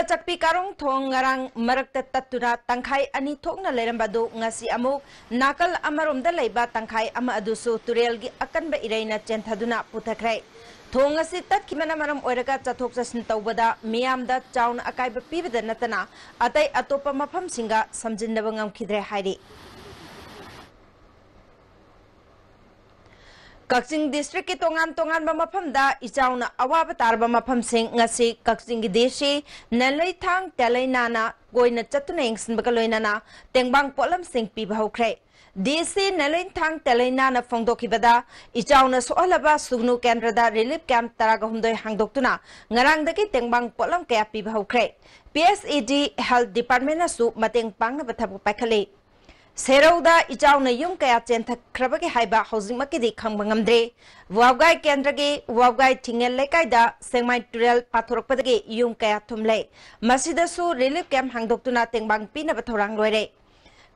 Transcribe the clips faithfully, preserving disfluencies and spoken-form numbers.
ꯆꯥꯛꯄꯤ ꯀꯥꯔꯣꯡ ꯊꯣꯡ ꯉꯔꯥꯡ ꯃꯔꯛꯇ ꯇꯠꯇꯨꯅ ꯇꯪꯈꯥꯏ ꯑꯅꯤ ꯊꯣꯛꯅ ꯂꯩꯔꯝꯕ ꯑꯗꯨ ꯉꯁꯤ ꯑꯃꯨꯛ ꯅꯥꯀꯜ ꯑꯃꯔꯣꯝꯗ ꯂꯩꯕ ꯇꯪꯈꯥꯏ ꯑꯃ ꯑꯗꯨꯁꯨ ꯇꯨꯔꯦꯜꯒꯤ ꯑꯀꯟꯕ ꯏꯔꯩꯅ ꯆꯦꯟꯊꯗꯨꯅ ꯄꯨꯊꯈ꯭ꯔꯦ꯫ ꯊꯣꯡ ꯑꯁꯤ ꯇꯠꯈꯤꯕꯅ ꯃꯔꯝ ꯑꯣꯏꯔꯒ ꯆꯠꯊꯣꯛ ꯆꯠꯁꯤꯟ ꯇꯧꯕꯗ ꯃꯤꯌꯥꯝꯗ ꯆꯥꯎꯅ ꯑꯀꯥꯏꯕ ꯄꯤꯕꯗ ꯅꯠꯇꯅ ꯑꯇꯩ ꯑꯇꯣꯞꯄ ꯃꯐꯝꯁꯤꯡꯒ ꯁꯝꯖꯤꯟꯅꯕ ꯉꯝꯈꯤꯗ꯭ꯔꯦ ꯍꯥꯏꯔꯤ꯫ ꯀꯛꯆꯤꯡ ꯗꯤꯁꯇ꯭ꯔꯤꯛꯀꯤ ꯇꯣꯉꯥꯟ ꯇꯣꯉꯥꯟꯕ ꯃꯐꯝꯗ ꯏꯆꯥꯎꯅ ꯑꯋꯥꯕ ꯇꯥꯔꯕ ꯃꯐꯝꯁꯤꯡ ꯉꯁꯤ ꯀꯛꯆꯤꯡꯒꯤ ꯗꯤ ꯁꯤ ꯅꯦꯂꯩꯊꯥꯡ ꯇꯦꯂꯩꯅꯥꯅ ꯀꯣꯏꯅ ꯆꯠꯇꯨꯅ ꯌꯦꯡꯁꯤꯟꯕꯒ ꯂꯣꯏꯅꯅ ꯇꯦꯡꯕꯥꯡ ꯄꯣꯠꯂꯝꯁꯤꯡ ꯄꯤꯕ ꯍꯧꯈ꯭ꯔꯦ꯫ ꯗꯤ ꯁꯤ ꯅꯦꯂꯩꯊꯥꯡ ꯇꯦꯂꯩꯅꯥꯅ ꯐꯣꯡꯗꯣꯛꯈꯤꯕꯗ, ꯏꯆꯥꯎꯅ ꯁꯣꯛꯍꯜꯂꯕ ꯁꯨꯒꯅꯨ ꯀꯦꯟꯗ꯭ꯔꯗ ꯔꯤꯂꯤꯐ ꯀꯦꯝꯞ ꯇꯔꯥꯒ ꯍꯨꯝꯗꯣꯏ ꯍꯥꯡꯗꯣꯛꯇꯨꯅ ꯉꯔꯥꯡꯗꯒꯤ ꯇꯦꯡꯕꯥꯡ ꯄꯣꯠꯂꯝ ꯀꯌꯥ ꯄꯤꯕ ꯍꯧꯈ꯭ꯔꯦ꯫ ꯄꯤ ꯑꯩꯆ ꯏ ꯗꯤ ꯍꯦꯜꯊ ꯗꯤꯄꯥꯔꯠꯃꯦꯟꯅꯁꯨ ꯃꯇꯦꯡ ꯄꯥꯡꯅꯕ ꯊꯕꯛ ꯄꯥꯏꯈꯠꯂꯤ꯫ ꯁꯦꯔꯧꯗ ꯏꯆꯥꯎꯅ ꯌꯨꯝ ꯀꯌꯥ ꯆꯦꯟꯊꯈ꯭ꯔꯕꯒꯦ ꯍꯥꯏꯕ ꯍꯧꯖꯤꯛꯃꯛꯀꯤꯗꯤ ꯈꯪꯕ ꯉꯝꯗ꯭ꯔꯤ꯫ ꯋꯥꯕꯒꯥꯏ ꯀꯦꯟꯗ꯭ꯔꯒꯤ ꯋꯥꯕꯒꯥꯏ ꯊꯤꯡꯉꯦꯜ ꯂꯩꯀꯥꯏꯗ ꯁꯦꯡꯃꯥꯏ ꯇꯨꯔꯦꯜ ꯄꯥꯊꯣꯔꯛꯄꯗꯒꯤ ꯌꯨꯝ ꯀꯌꯥ ꯊꯨꯝꯂꯦ꯫ ꯃꯁꯤꯗꯁꯨ ꯔꯤꯂꯤꯐ ꯀꯦꯝꯞ ꯍꯥꯡꯗꯣꯛꯇꯨꯅ ꯇꯦꯡꯕꯥꯡ ꯄꯤꯅꯕ ꯊꯧꯔꯥꯡ ꯂꯣꯏꯔꯦ꯫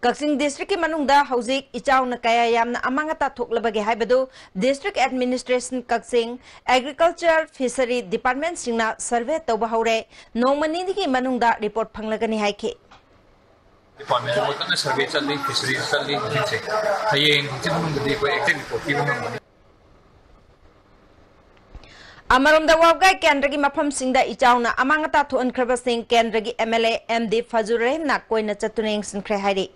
ꯀꯛꯆꯤꯡ ꯗꯤꯁꯇ꯭ꯔꯤꯛꯀꯤ ꯃꯅꯨꯡꯗ ꯍꯧꯖꯤꯛ ꯏꯆꯥꯎꯅ ꯀꯌꯥ ꯌꯥꯝꯅ ꯑꯃꯥꯡ ꯑꯇꯥ ꯊꯣꯛꯂꯕꯒꯦ ꯍꯥꯏꯕꯗꯨ ꯗꯤꯁꯇ꯭ꯔꯤꯛ ꯑꯦꯗꯃꯤꯅꯤꯁꯇ꯭ꯔꯦꯁꯟ ꯀꯛꯆꯤꯡ, ꯑꯦꯒ꯭ꯔꯤꯀꯜꯆꯔ, ꯐꯤꯁꯔꯤ ꯗꯤꯄꯥꯔꯠꯃꯦꯟꯁꯤꯡꯅ ꯁꯔꯚꯦ ꯇꯧꯕ ꯍꯧꯔꯦ꯫ ꯅꯣꯡꯃ ꯅꯤꯅꯤꯒꯤ ꯃꯅꯨꯡꯗ ꯔꯤꯄꯣꯔꯠ ꯐꯪꯂꯒꯅꯤ ꯍꯥꯏꯈꯤ꯫ ꯗꯤꯄꯥꯔꯠꯃꯦꯟ ꯑꯃꯈꯛꯅ ꯁꯔꯚꯦ ꯆꯠꯂꯤ, ꯐꯤꯁꯔꯤꯁ ꯆꯠꯂꯤ, ꯍꯧꯖꯤꯛꯁꯦ꯫ ꯍꯌꯦꯡ ꯍꯪꯆꯤꯠ ꯃꯅꯨꯡꯗꯗꯤ ꯑꯩꯈꯣꯏ ꯑꯦꯛꯖꯦꯛ ꯔꯤꯄꯣꯔꯠ ꯄꯤꯕ ꯉꯝꯒꯅꯤ꯫ ꯑꯃꯔꯣꯝꯗ ꯋꯥꯕꯒꯥꯏ ꯀꯦꯟꯗ꯭ꯔꯒꯤ ꯃꯐꯝꯁꯤꯡꯗ ꯏꯆꯥꯎꯅ ꯑꯃꯥꯡ ꯑꯇꯥ ꯊꯣꯛꯍꯟꯈ꯭ꯔꯕꯁꯤꯡ ꯀꯦꯟꯗ꯭ꯔꯒꯤ M L A M D Fajur ꯔꯍꯤꯝꯅ ꯀꯣꯏꯅ ꯆꯠꯇꯨꯅ ꯌꯦꯡꯁꯤꯟꯈ꯭ꯔꯦ ꯍꯥꯏꯔꯤ꯫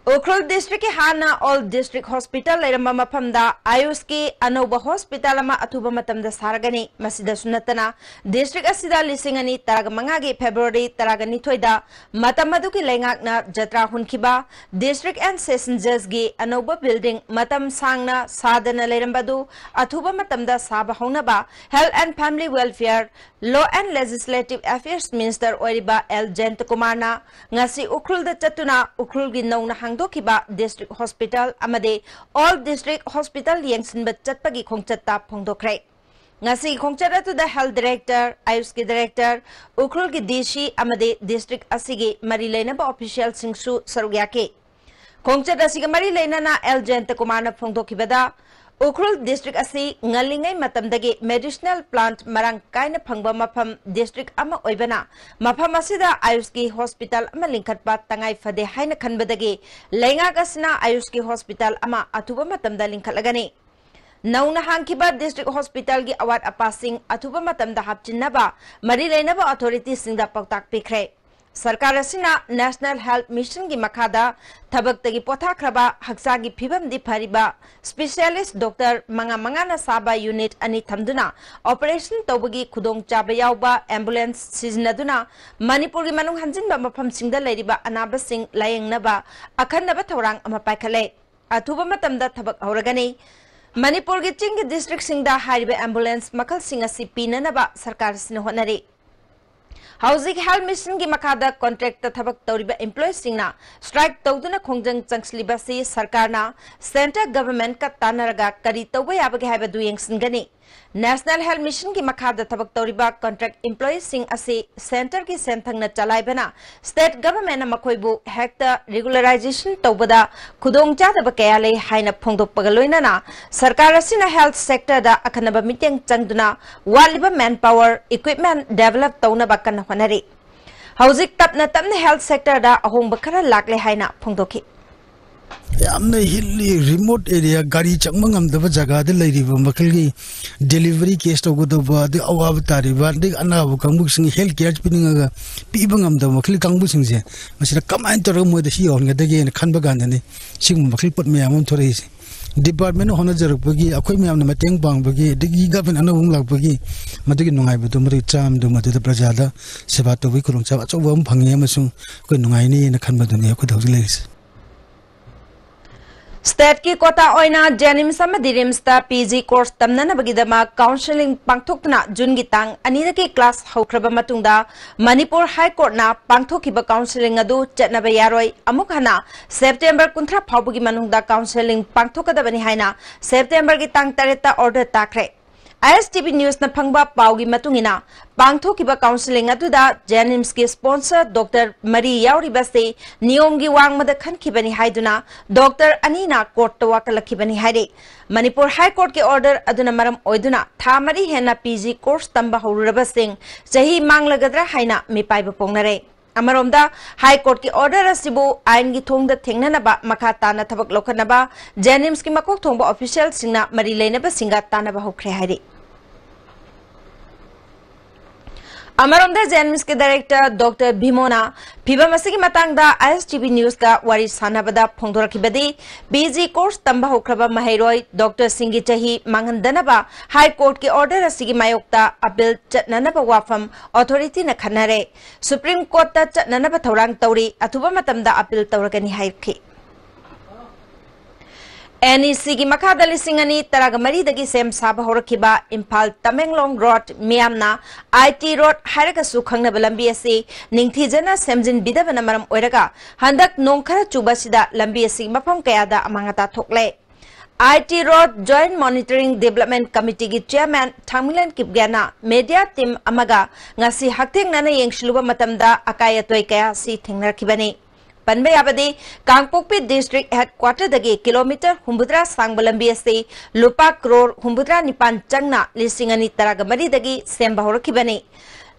ꯎꯈ꯭ꯔꯨꯜ ꯗꯤꯁꯇ꯭ꯔꯤꯛꯀꯤ ꯍꯥꯟꯅ ꯑꯣꯜ ꯗꯤꯁꯇ꯭ꯔꯤꯛ ꯍꯣꯁꯄꯤꯇꯥꯜ ꯂꯩꯔꯝꯕ ꯃꯐꯝꯗ ꯑꯥꯌꯨꯁꯀꯤ ꯑꯅꯧꯕ ꯍꯣꯁꯄꯤꯇꯥꯜ ꯑꯃ ꯑꯊꯨꯕ ꯃꯇꯝꯗ ꯁꯥꯔꯒꯅꯤ꯫ ꯃꯁꯤꯗꯁꯨ ꯅꯠꯇꯅ, ꯗꯤꯁꯇ꯭ꯔꯤꯛ ꯑꯁꯤꯗ ꯂꯤꯁꯤꯡ ꯑꯅꯤ ꯇꯔꯥꯃꯉꯥꯒꯤ ꯐꯦꯕ꯭ꯔꯨꯋꯥꯔꯤ ꯇꯔꯥꯅꯤꯊꯣꯏꯗ ꯃꯇꯝ ꯑꯗꯨꯒꯤ ꯂꯩꯉꯥꯛꯅ ꯖꯇ꯭ꯔꯥ ꯍꯨꯟꯈꯤꯕ ꯗꯤꯁꯇ꯭ꯔꯤꯛ ꯑꯦꯟ ꯁꯦꯁꯟ ꯖꯖꯒꯤ ꯑꯅꯧꯕ ꯕꯤꯜꯗꯤꯡ ꯃꯇꯝ ꯁꯥꯡꯅ ꯁꯥꯗꯅ ꯂꯩꯔꯝꯕ ꯑꯗꯨ ꯑꯊꯨꯕ ꯃꯇꯝꯗ ꯁꯥꯕ ꯍꯧꯅꯕ Health and Family Welfare, Law and Legislative Affairs Minister ꯑꯣꯏꯔꯤꯕ ꯑꯦꯜ ꯖꯌꯟꯇꯀꯨꯃꯥꯔꯅ ꯉꯁꯤ ꯎꯈ꯭ꯔꯨꯜꯗ ꯆꯠꯇꯨꯅ ꯎꯈ꯭ꯔꯨꯜꯒꯤ ꯅꯧꯅ ꯍꯥꯡꯗꯣꯛꯈꯤꯕ ꯗꯤꯁꯇ꯭ꯔꯤꯛ ꯍꯣꯁꯄꯤꯇꯥꯜ ꯑꯃꯗꯤ ꯑꯣꯜ ꯗꯤꯁꯇ꯭ꯔꯤꯛ ꯍꯣꯁꯄꯤꯇꯥꯜ ꯌꯦꯡꯁꯤꯟꯕ ꯆꯠꯄꯒꯤ ꯈꯣꯡꯆꯠꯇ ꯐꯣꯡꯗꯣꯛꯈ꯭ꯔꯦ꯫ ꯉꯁꯤꯒꯤ ꯈꯣꯡꯆꯠ ꯑꯗꯨꯗ ꯍꯦꯜꯊ ꯗꯥꯏꯔꯦꯛꯇꯔ, ꯑꯥꯌꯨꯁꯀꯤ ꯗꯥꯏꯔꯦꯛꯇꯔ, ꯎꯈ꯭ꯔꯨꯜꯒꯤ ꯗꯤ ꯁꯤ ꯑꯃꯗꯤ ꯗꯤꯁꯇ꯭ꯔꯤꯛ ꯑꯁꯤꯒꯤ ꯃꯔꯤ ꯂꯩꯅꯕ ꯑꯣꯐꯤꯁꯤꯌꯦꯜꯁꯤꯡꯁꯨ ꯁꯔꯨꯛ ꯌꯥꯈꯤ꯫ ꯈꯣꯡꯆꯠ ꯑꯁꯤꯒ ꯃꯔꯤ ꯂꯩꯅꯅ ꯑꯦꯜ ꯖꯌꯟꯇꯀꯨꯃꯥꯔꯅ ꯐꯣꯡꯗꯣꯛꯈꯤꯕꯗ, ꯎꯈ꯭ꯔꯨꯜ ꯗꯤꯁꯇ꯭ꯔꯤꯛ ꯑꯁꯤ ꯉꯜꯂꯤꯉꯩ ꯃꯇꯝꯗꯒꯤ ꯃꯦꯗꯤꯁꯤꯅꯦꯜ ꯄ꯭ꯂꯥꯟꯠ ꯃꯔꯥꯡ ꯀꯥꯏꯅ ꯐꯪꯕ ꯃꯐꯝ ꯗꯤꯁꯇ꯭ꯔꯤꯛ ꯑꯃ ꯑꯣꯏꯕꯅ, ꯃꯐꯝ ꯑꯁꯤꯗ ꯑꯌꯨꯁꯀꯤ ꯍꯣꯁꯄꯤꯇꯥꯜ ꯑꯃ ꯂꯤꯡꯈꯠꯄ ꯇꯉꯥꯏ ꯐꯗꯦ ꯍꯥꯏꯅ ꯈꯟꯕꯗꯒꯤ ꯂꯩꯉꯥꯛ ꯑꯁꯤꯅ ꯑꯌꯨꯁꯀꯤ ꯍꯣꯁꯄꯤꯇꯥꯜ ꯑꯃ ꯑꯊꯨꯕ ꯃꯇꯝꯗ ꯂꯤꯡꯈꯠꯂꯒꯅꯤ꯫ ꯅꯧꯅ ꯍꯥꯡꯈꯤꯕ ꯗꯤꯁꯇ꯭ꯔꯤꯛ ꯍꯣꯁꯄꯤꯇꯥꯜꯒꯤ ꯑꯋꯥꯠ ꯑꯄꯥꯁꯤꯡ ꯑꯊꯨꯕ ꯃꯇꯝꯗ ꯍꯥꯞꯆꯤꯟꯅꯕ ꯃꯔꯤ ꯂꯩꯅꯕ ꯑꯣꯊꯣꯔꯤꯇꯤꯁꯤꯡꯗ ꯄꯥꯎꯇꯥꯛ ꯄꯤꯈ꯭ꯔꯦ꯫ ꯁꯔꯀꯥꯔ ꯑꯁꯤꯅ ꯅꯦꯁꯅꯦꯜ ꯍꯦꯜꯊ ꯃꯤꯁꯟꯒꯤ ꯃꯈꯥꯗ ꯊꯕꯛꯇꯒꯤ ꯄꯣꯊꯥꯈ꯭ꯔꯕ, ꯍꯛꯆꯥꯡꯒꯤ ꯐꯤꯕꯝꯗꯤ ꯐꯔꯤꯕ ꯁ꯭ꯄꯦꯁꯤꯌꯦꯂꯤꯁ꯭ꯠ ꯗꯣꯛꯇꯔ ꯃꯉꯥ ꯃꯉꯥꯅ ꯁꯥꯕ ꯌꯨꯅꯤꯠ ꯑꯅꯤ ꯊꯝꯗꯨꯅ ꯑꯣꯄꯔꯦꯁꯟ ꯇꯧꯕꯒꯤ ꯈꯨꯗꯣꯡꯆꯥꯕ ꯌꯥꯎꯕ ꯑꯦꯝꯕꯨꯂꯦꯟꯁ ꯁꯤꯖꯤꯟꯅꯗꯨꯅ ꯃꯅꯤꯄꯨꯔꯒꯤ ꯃꯅꯨꯡ ꯍꯟꯖꯤꯟꯕ ꯃꯐꯝꯁꯤꯡꯗ ꯂꯩꯔꯤꯕ ꯑꯅꯥꯕꯁꯤꯡ ꯂꯥꯌꯦꯡꯅꯕ ꯑꯈꯟꯅꯕ ꯊꯧꯔꯥꯡ ꯑꯃ ꯄꯥꯏꯈꯠꯂꯦ꯫ ꯑꯊꯨꯕ ꯃꯇꯝꯗ ꯊꯕꯛ ꯍꯧꯔꯒꯅꯤ꯫ ꯃꯅꯤꯄꯨꯔꯒꯤ ꯆꯤꯡꯒꯤ ꯗꯤꯁꯇ꯭ꯔꯤꯛꯁꯤꯡꯗ ꯍꯥꯏꯔꯤꯕ ꯑꯦꯝꯕꯨꯂꯦꯟꯁ ꯃꯈꯜꯁꯤꯡ ꯑꯁꯤ ꯄꯤꯅꯅꯕ ꯁꯔꯀꯥꯔ ꯑꯁꯤꯅ ꯍꯣꯠꯅꯔꯤ꯫ ꯍꯧꯖꯤꯛ ꯍꯦꯜꯊ ꯃꯤꯁꯟꯒꯤ ꯃꯈꯥꯗ ꯀꯣꯟꯇ꯭ꯔꯦꯛꯇ ꯊꯕꯛ ꯇꯧꯔꯤꯕ ꯏꯝꯄ꯭ꯂꯣꯌꯤꯁꯤꯡꯅ ꯁ꯭ꯇ꯭ꯔꯥꯏꯛ ꯇꯧꯗꯨꯅ ꯈꯣꯡꯖꯪ ꯆꯪꯁꯤꯜꯂꯤꯕ ꯑꯁꯤ ꯁꯔꯀꯥꯔꯅ ꯁꯦꯟꯇꯔ ꯒꯚꯔꯟꯃꯦꯟꯠꯀ ꯇꯥꯟꯅꯔꯒ ꯀꯔꯤ ꯇꯧꯕ ꯌꯥꯕꯒꯦ ꯍꯥꯏꯕꯗꯨ ꯌꯦꯡꯁꯤꯟꯒꯅꯤ꯫ ꯅꯦꯁꯅꯦꯜ ꯍꯦꯜꯊ ꯃꯤꯁꯟꯒꯤ ꯃꯈꯥꯗ ꯊꯕꯛ ꯇꯧꯔꯤꯕ ꯀꯣꯟꯇ꯭ꯔꯦꯛ ꯏꯝꯄ꯭ꯂꯣꯌꯤꯁꯤꯡ ꯑꯁꯤ ꯁꯦꯟꯇꯔꯒꯤ ꯁꯦꯟꯊꯪꯅ ꯆꯂꯥꯏꯕꯅ ꯁ꯭ꯇꯦꯠ ꯒꯚꯔꯟꯃꯦꯟꯠꯅ ꯃꯈꯣꯏꯕꯨ ꯍꯦꯛꯇ ꯔꯤꯒꯨꯂꯔꯥꯏꯖꯦꯁꯟ ꯇꯧꯕꯗ ꯈꯨꯗꯣꯡꯆꯥꯗꯕ ꯀꯌꯥ ꯂꯩ ꯍꯥꯏꯅ ꯐꯣꯡꯗꯣꯛꯄꯒ ꯂꯣꯏꯅꯅ ꯁꯔꯀꯥꯔ ꯑꯁꯤꯅ ꯍꯦꯜꯊ ꯁꯦꯛꯇꯔꯗ ꯑꯈꯟꯅꯕ ꯃꯤꯠꯌꯦꯡ ꯆꯪꯗꯨꯅ ꯋꯥꯠꯂꯤꯕ ꯃꯦꯟ ꯄꯥꯋꯔ, ꯏꯀ꯭ꯋꯤꯞꯃꯦꯟꯠ ꯗꯦꯚꯦꯂꯞ ꯇꯧꯅꯕ ꯀꯟꯅ ꯍꯣꯠꯅꯔꯤ꯫ ꯍꯧꯖꯤꯛ ꯇꯞꯅ ꯇꯞꯅ ꯍꯦꯜꯊ ꯁꯦꯛꯇꯔꯗ ꯑꯍꯣꯡꯕ ꯈꯔ ꯂꯥꯛꯂꯦ ꯍꯥꯏꯅ ꯐꯣꯡꯗꯣꯛꯈꯤ꯫ ꯌꯥꯝꯅ ꯍꯤꯜꯂꯤ, ꯔꯤꯃꯣꯠ ꯑꯦꯔꯤꯌꯥ, ꯒꯥꯔꯤ ꯆꯪꯕ ꯉꯝꯗꯕ ꯖꯒꯥꯗ ꯂꯩꯔꯤꯕ ꯃꯈꯜꯒꯤ ꯗꯦꯂꯤꯚꯔꯤ ꯀꯦꯁ ꯇꯧꯒꯗꯧꯕ, ꯑꯗꯩ ꯑꯋꯥꯕ ꯇꯥꯔꯤꯕ, ꯑꯗꯩ ꯑꯅꯥꯕ ꯀꯥꯡꯕꯨꯁꯤꯡ ꯍꯦꯜꯊ ꯀꯦꯌꯔ ꯄꯤꯅꯤꯡꯉꯒ ꯄꯤꯕ ꯉꯝꯗꯕ ꯃꯈꯜꯒꯤ ꯀꯥꯡꯕꯨꯁꯤꯡꯁꯦ, ꯃꯁꯤꯗ ꯀꯃꯥꯏꯅ ꯇꯧꯔꯒ ꯃꯣꯏꯗ ꯁꯤ ꯌꯧꯍꯟꯒꯗꯒꯦꯅ ꯈꯟꯕ ꯀꯥꯟꯗꯅꯤ ꯁꯤꯒꯨꯝꯕ ꯃꯈꯜꯒꯤ ꯄꯣꯠ ꯃꯌꯥꯝ ꯑꯃ ꯊꯣꯔꯛꯏꯁꯦ꯫ ꯗꯤꯄꯥꯔꯠꯃꯦꯟꯅ ꯍꯣꯠꯅꯖꯔꯛꯄꯒꯤ, ꯑꯩꯈꯣꯏ ꯃꯌꯥꯝꯅ ꯃꯇꯦꯡ ꯄꯥꯡꯕꯒꯤ, ꯑꯗꯒꯤ ꯒꯚꯔꯟꯃꯦꯟꯠ ꯑꯅꯧꯕ ꯑꯃ ꯂꯥꯛꯄꯒꯤ ꯃꯗꯨꯒꯤ ꯅꯨꯡꯉꯥꯏꯕꯗꯣ, ꯃꯗꯨꯒꯤ ꯆꯥꯝꯗꯣ ꯃꯗꯨꯗ ꯄ꯭ꯔꯖꯥꯗ ꯁꯦꯕꯥ ꯇꯧꯕꯒꯤ ꯈꯨꯗꯣꯡꯆꯥꯕ ꯑꯆꯧꯕ ꯑꯃ ꯐꯪꯉꯦ ꯑꯃꯁꯨꯡ ꯑꯩꯈꯣꯏ ꯅꯨꯡꯉꯥꯏꯅꯤꯅ ꯈꯟꯕꯗꯨꯅꯤ ꯑꯩꯈꯣꯏꯗ ꯍꯧꯖꯤꯛ ꯂꯩꯔꯤꯁꯦ꯫ ꯁ꯭ꯇꯦꯠꯀꯤ ꯀꯣꯇꯥ ꯑꯣꯏꯅ ꯖꯦꯅꯤꯝꯁ ꯑꯃꯗꯤ ꯔꯤꯝꯁꯇ ꯄꯤ ꯖꯤ ꯀꯣꯔꯁ ꯇꯝꯅꯅꯕꯒꯤꯗꯃꯛ ꯀꯥꯎꯟꯁꯦꯂꯤꯡ ꯄꯥꯡꯊꯣꯛꯇꯨꯅ ꯖꯨꯟꯒꯤ ꯇꯥꯡ ꯑꯅꯤꯗꯒꯤ ꯀ꯭ꯂꯥꯁ ꯍꯧꯈ꯭ꯔꯕ ꯃꯇꯨꯡꯗ ꯃꯅꯤꯄꯨꯔ ꯍꯥꯏ ꯀꯣꯔꯠꯅ ꯄꯥꯡꯊꯣꯛꯈꯤꯕ ꯀꯥꯎꯟꯁꯦꯂꯤꯡ ꯑꯗꯨ ꯆꯠꯅꯕ ꯌꯥꯔꯣꯏ꯫ ꯑꯃꯨꯛ ꯍꯟꯅ ꯁꯦꯞꯇꯦꯝꯕꯔ ꯀꯨꯟꯊ꯭ꯔꯥ ꯐꯥꯎꯕꯒꯤ ꯃꯅꯨꯡꯗ ꯀꯥꯎꯟꯁꯦꯂꯤꯡ ꯄꯥꯡꯊꯣꯛꯀꯗꯕꯅꯤ ꯍꯥꯏꯅ ꯁꯦꯞꯇꯦꯝꯕꯔꯒꯤ ꯇꯥꯡ ꯇꯔꯦꯠꯇ ꯑꯣꯔꯗꯔ ꯇꯥꯈ꯭ꯔꯦ꯫ ISTV Newsꯅ ꯐꯪꯕ ꯄꯥꯎꯒꯤ ꯃꯇꯨꯡ ꯏꯟꯅ, ꯄꯥꯡꯊꯣꯛꯈꯤꯕ counselling ꯑꯗꯨꯗ JNIMSꯀꯤ sponsor doctor ꯃꯔꯤ ꯌꯥꯎꯔꯤꯕꯁꯤ ꯅꯤꯌꯣꯝꯒꯤ ꯋꯥꯡꯃꯗ ꯈꯟꯈꯤꯕꯅꯤ ꯍꯥꯏꯗꯨꯅ doctor ꯑꯅꯤꯅ courtꯇ ꯋꯥꯀꯠꯂꯛꯈꯤꯕꯅꯤ ꯍꯥꯏꯔꯤ꯫ ꯃꯅꯤꯄꯨꯔ High Courtꯀꯤ order ꯑꯗꯨꯅ ꯃꯔꯝ ꯑꯣꯏꯗꯨꯅ ꯊꯥ ꯃꯔꯤ ꯍꯦꯟꯅ PG course ꯇꯝꯕ ꯍꯧꯔꯨꯔꯕꯁꯤꯡ ꯆꯍꯤ ꯃꯥꯡꯂꯒꯗ꯭ꯔꯥ ꯍꯥꯏꯅ ꯃꯤꯄꯥꯏꯕ ꯐꯣꯡꯅꯔꯦ꯫ ꯑꯃꯔꯣꯝꯗ, High Courtꯀꯤ order ꯑꯁꯤꯕꯨ ꯑꯥꯏꯟꯒꯤ ꯊꯣꯡꯗ ꯊꯦꯡꯅꯅꯕ ꯃꯈꯥ ꯇꯥꯅ ꯊꯕꯛ ꯂꯧꯈꯠꯅꯕ JNIMSꯀꯤ ꯃꯀꯣꯛ ꯊꯣꯡꯕ officialꯁꯤꯡꯅ ꯃꯔꯤ ꯂꯩꯅꯕꯁꯤꯡꯒ ꯇꯥꯟꯅꯕ ꯍꯧꯈ꯭ꯔꯦ ꯍꯥꯏꯔꯤ꯫ ꯑꯃꯔꯣꯝꯗ, JNIMSꯀꯤ director doctor ꯚꯤꯃꯣꯅ ꯐꯤꯚꯝ ꯑꯁꯤꯒꯤ ꯃꯇꯥꯡꯗ ISTV Newsꯀ ꯋꯥꯔꯤ ꯁꯥꯟꯅꯕꯗ ꯐꯣꯡꯗꯣꯔꯛꯈꯤꯕꯗꯤ, PG course ꯇꯝꯕ ꯍꯧꯈ꯭ꯔꯕ ꯃꯍꯩꯔꯣꯏ doctorꯁꯤꯡꯒꯤ ꯆꯍꯤ ꯃꯥꯡꯍꯟꯗꯅꯕ High Courtꯀꯤ order ꯑꯁꯤꯒꯤ ꯃꯥꯌꯣꯛꯇ appeal ꯆꯠꯅꯅꯕ ꯋꯥꯐꯝ authorityꯅ ꯈꯟꯅꯔꯦ꯫ Supreme Courtꯇ ꯆꯠꯅꯅꯕ ꯊꯧꯔꯥꯡ ꯇꯧꯔꯤ, ꯑꯊꯨꯕ ꯃꯇꯝꯗ appeal ꯇꯧꯔꯒꯅꯤ ꯍꯥꯏꯈꯤ꯫ NECꯒꯤ ꯃꯈꯥꯗ ꯂꯤꯁꯤꯡ ꯑꯅꯤ ꯇꯔꯥꯒ ꯃꯔꯤꯗꯒꯤ ꯁꯦꯝ ꯁꯥꯕ ꯍꯧꯔꯛꯈꯤꯕ ꯏꯝꯐꯥꯜ ꯇꯃꯦꯡꯂꯣꯡ road, ꯃꯤꯌꯥꯝꯅ IT road ꯍꯥꯏꯔꯒꯁꯨ ꯈꯪꯅꯕ ꯂꯝꯕꯤ ꯑꯁꯤ ꯅꯤꯡꯊꯤꯖꯅ ꯁꯦꯝꯖꯤꯟꯕꯤꯗꯕꯅ ꯃꯔꯝ ꯑꯣꯏꯔꯒ ꯍꯟꯗꯛ ꯅꯣꯡ ꯈꯔ ꯆꯨꯕ ꯑꯁꯤꯗ ꯂꯝꯕꯤ ꯑꯁꯤꯒꯤ ꯃꯐꯝ ꯀꯌꯥꯗ ꯑꯃꯥꯡ ꯑꯇꯥ ꯊꯣꯛꯂꯦ꯫ IT Road Joint Monitoring Development Committeeꯒꯤ chairman ꯊꯥꯡꯃꯤꯂꯦꯟ ꯀꯤꯞꯒꯦꯅ media team ꯑꯃꯒ ꯉꯁꯤ ꯍꯛꯊꯦꯡꯅꯅ ꯌꯦꯡꯁꯤꯜꯂꯨꯕ ꯃꯇꯝꯗ ꯑꯀꯥꯏ ꯑꯇꯣꯏ ꯀꯌꯥ ꯑꯁꯤ ꯊꯦꯡꯅꯔꯛꯈꯤꯕꯅꯤ꯫ ꯄꯟꯕ ꯌꯥꯕꯗꯤ, ꯀꯥꯡꯄꯣꯛꯄꯤ district headquarterꯗꯒꯤ kilometre ꯍꯨꯝꯐꯨꯇꯔꯥ ꯁꯥꯡꯕ ꯂꯝꯕꯤ ꯑꯁꯤ ꯂꯨꯄꯥ ꯀ꯭ꯔꯣꯔ ꯍꯨꯝꯐꯨꯇꯔꯥ ꯅꯤꯄꯥꯟ ꯆꯪꯅ ꯂꯤꯁꯤꯡ ꯑꯅꯤ ꯇꯔꯥꯒ ꯃꯔꯤꯗꯒꯤ ꯁꯦꯝꯕ ꯍꯧꯔꯛꯈꯤꯕꯅꯤ꯫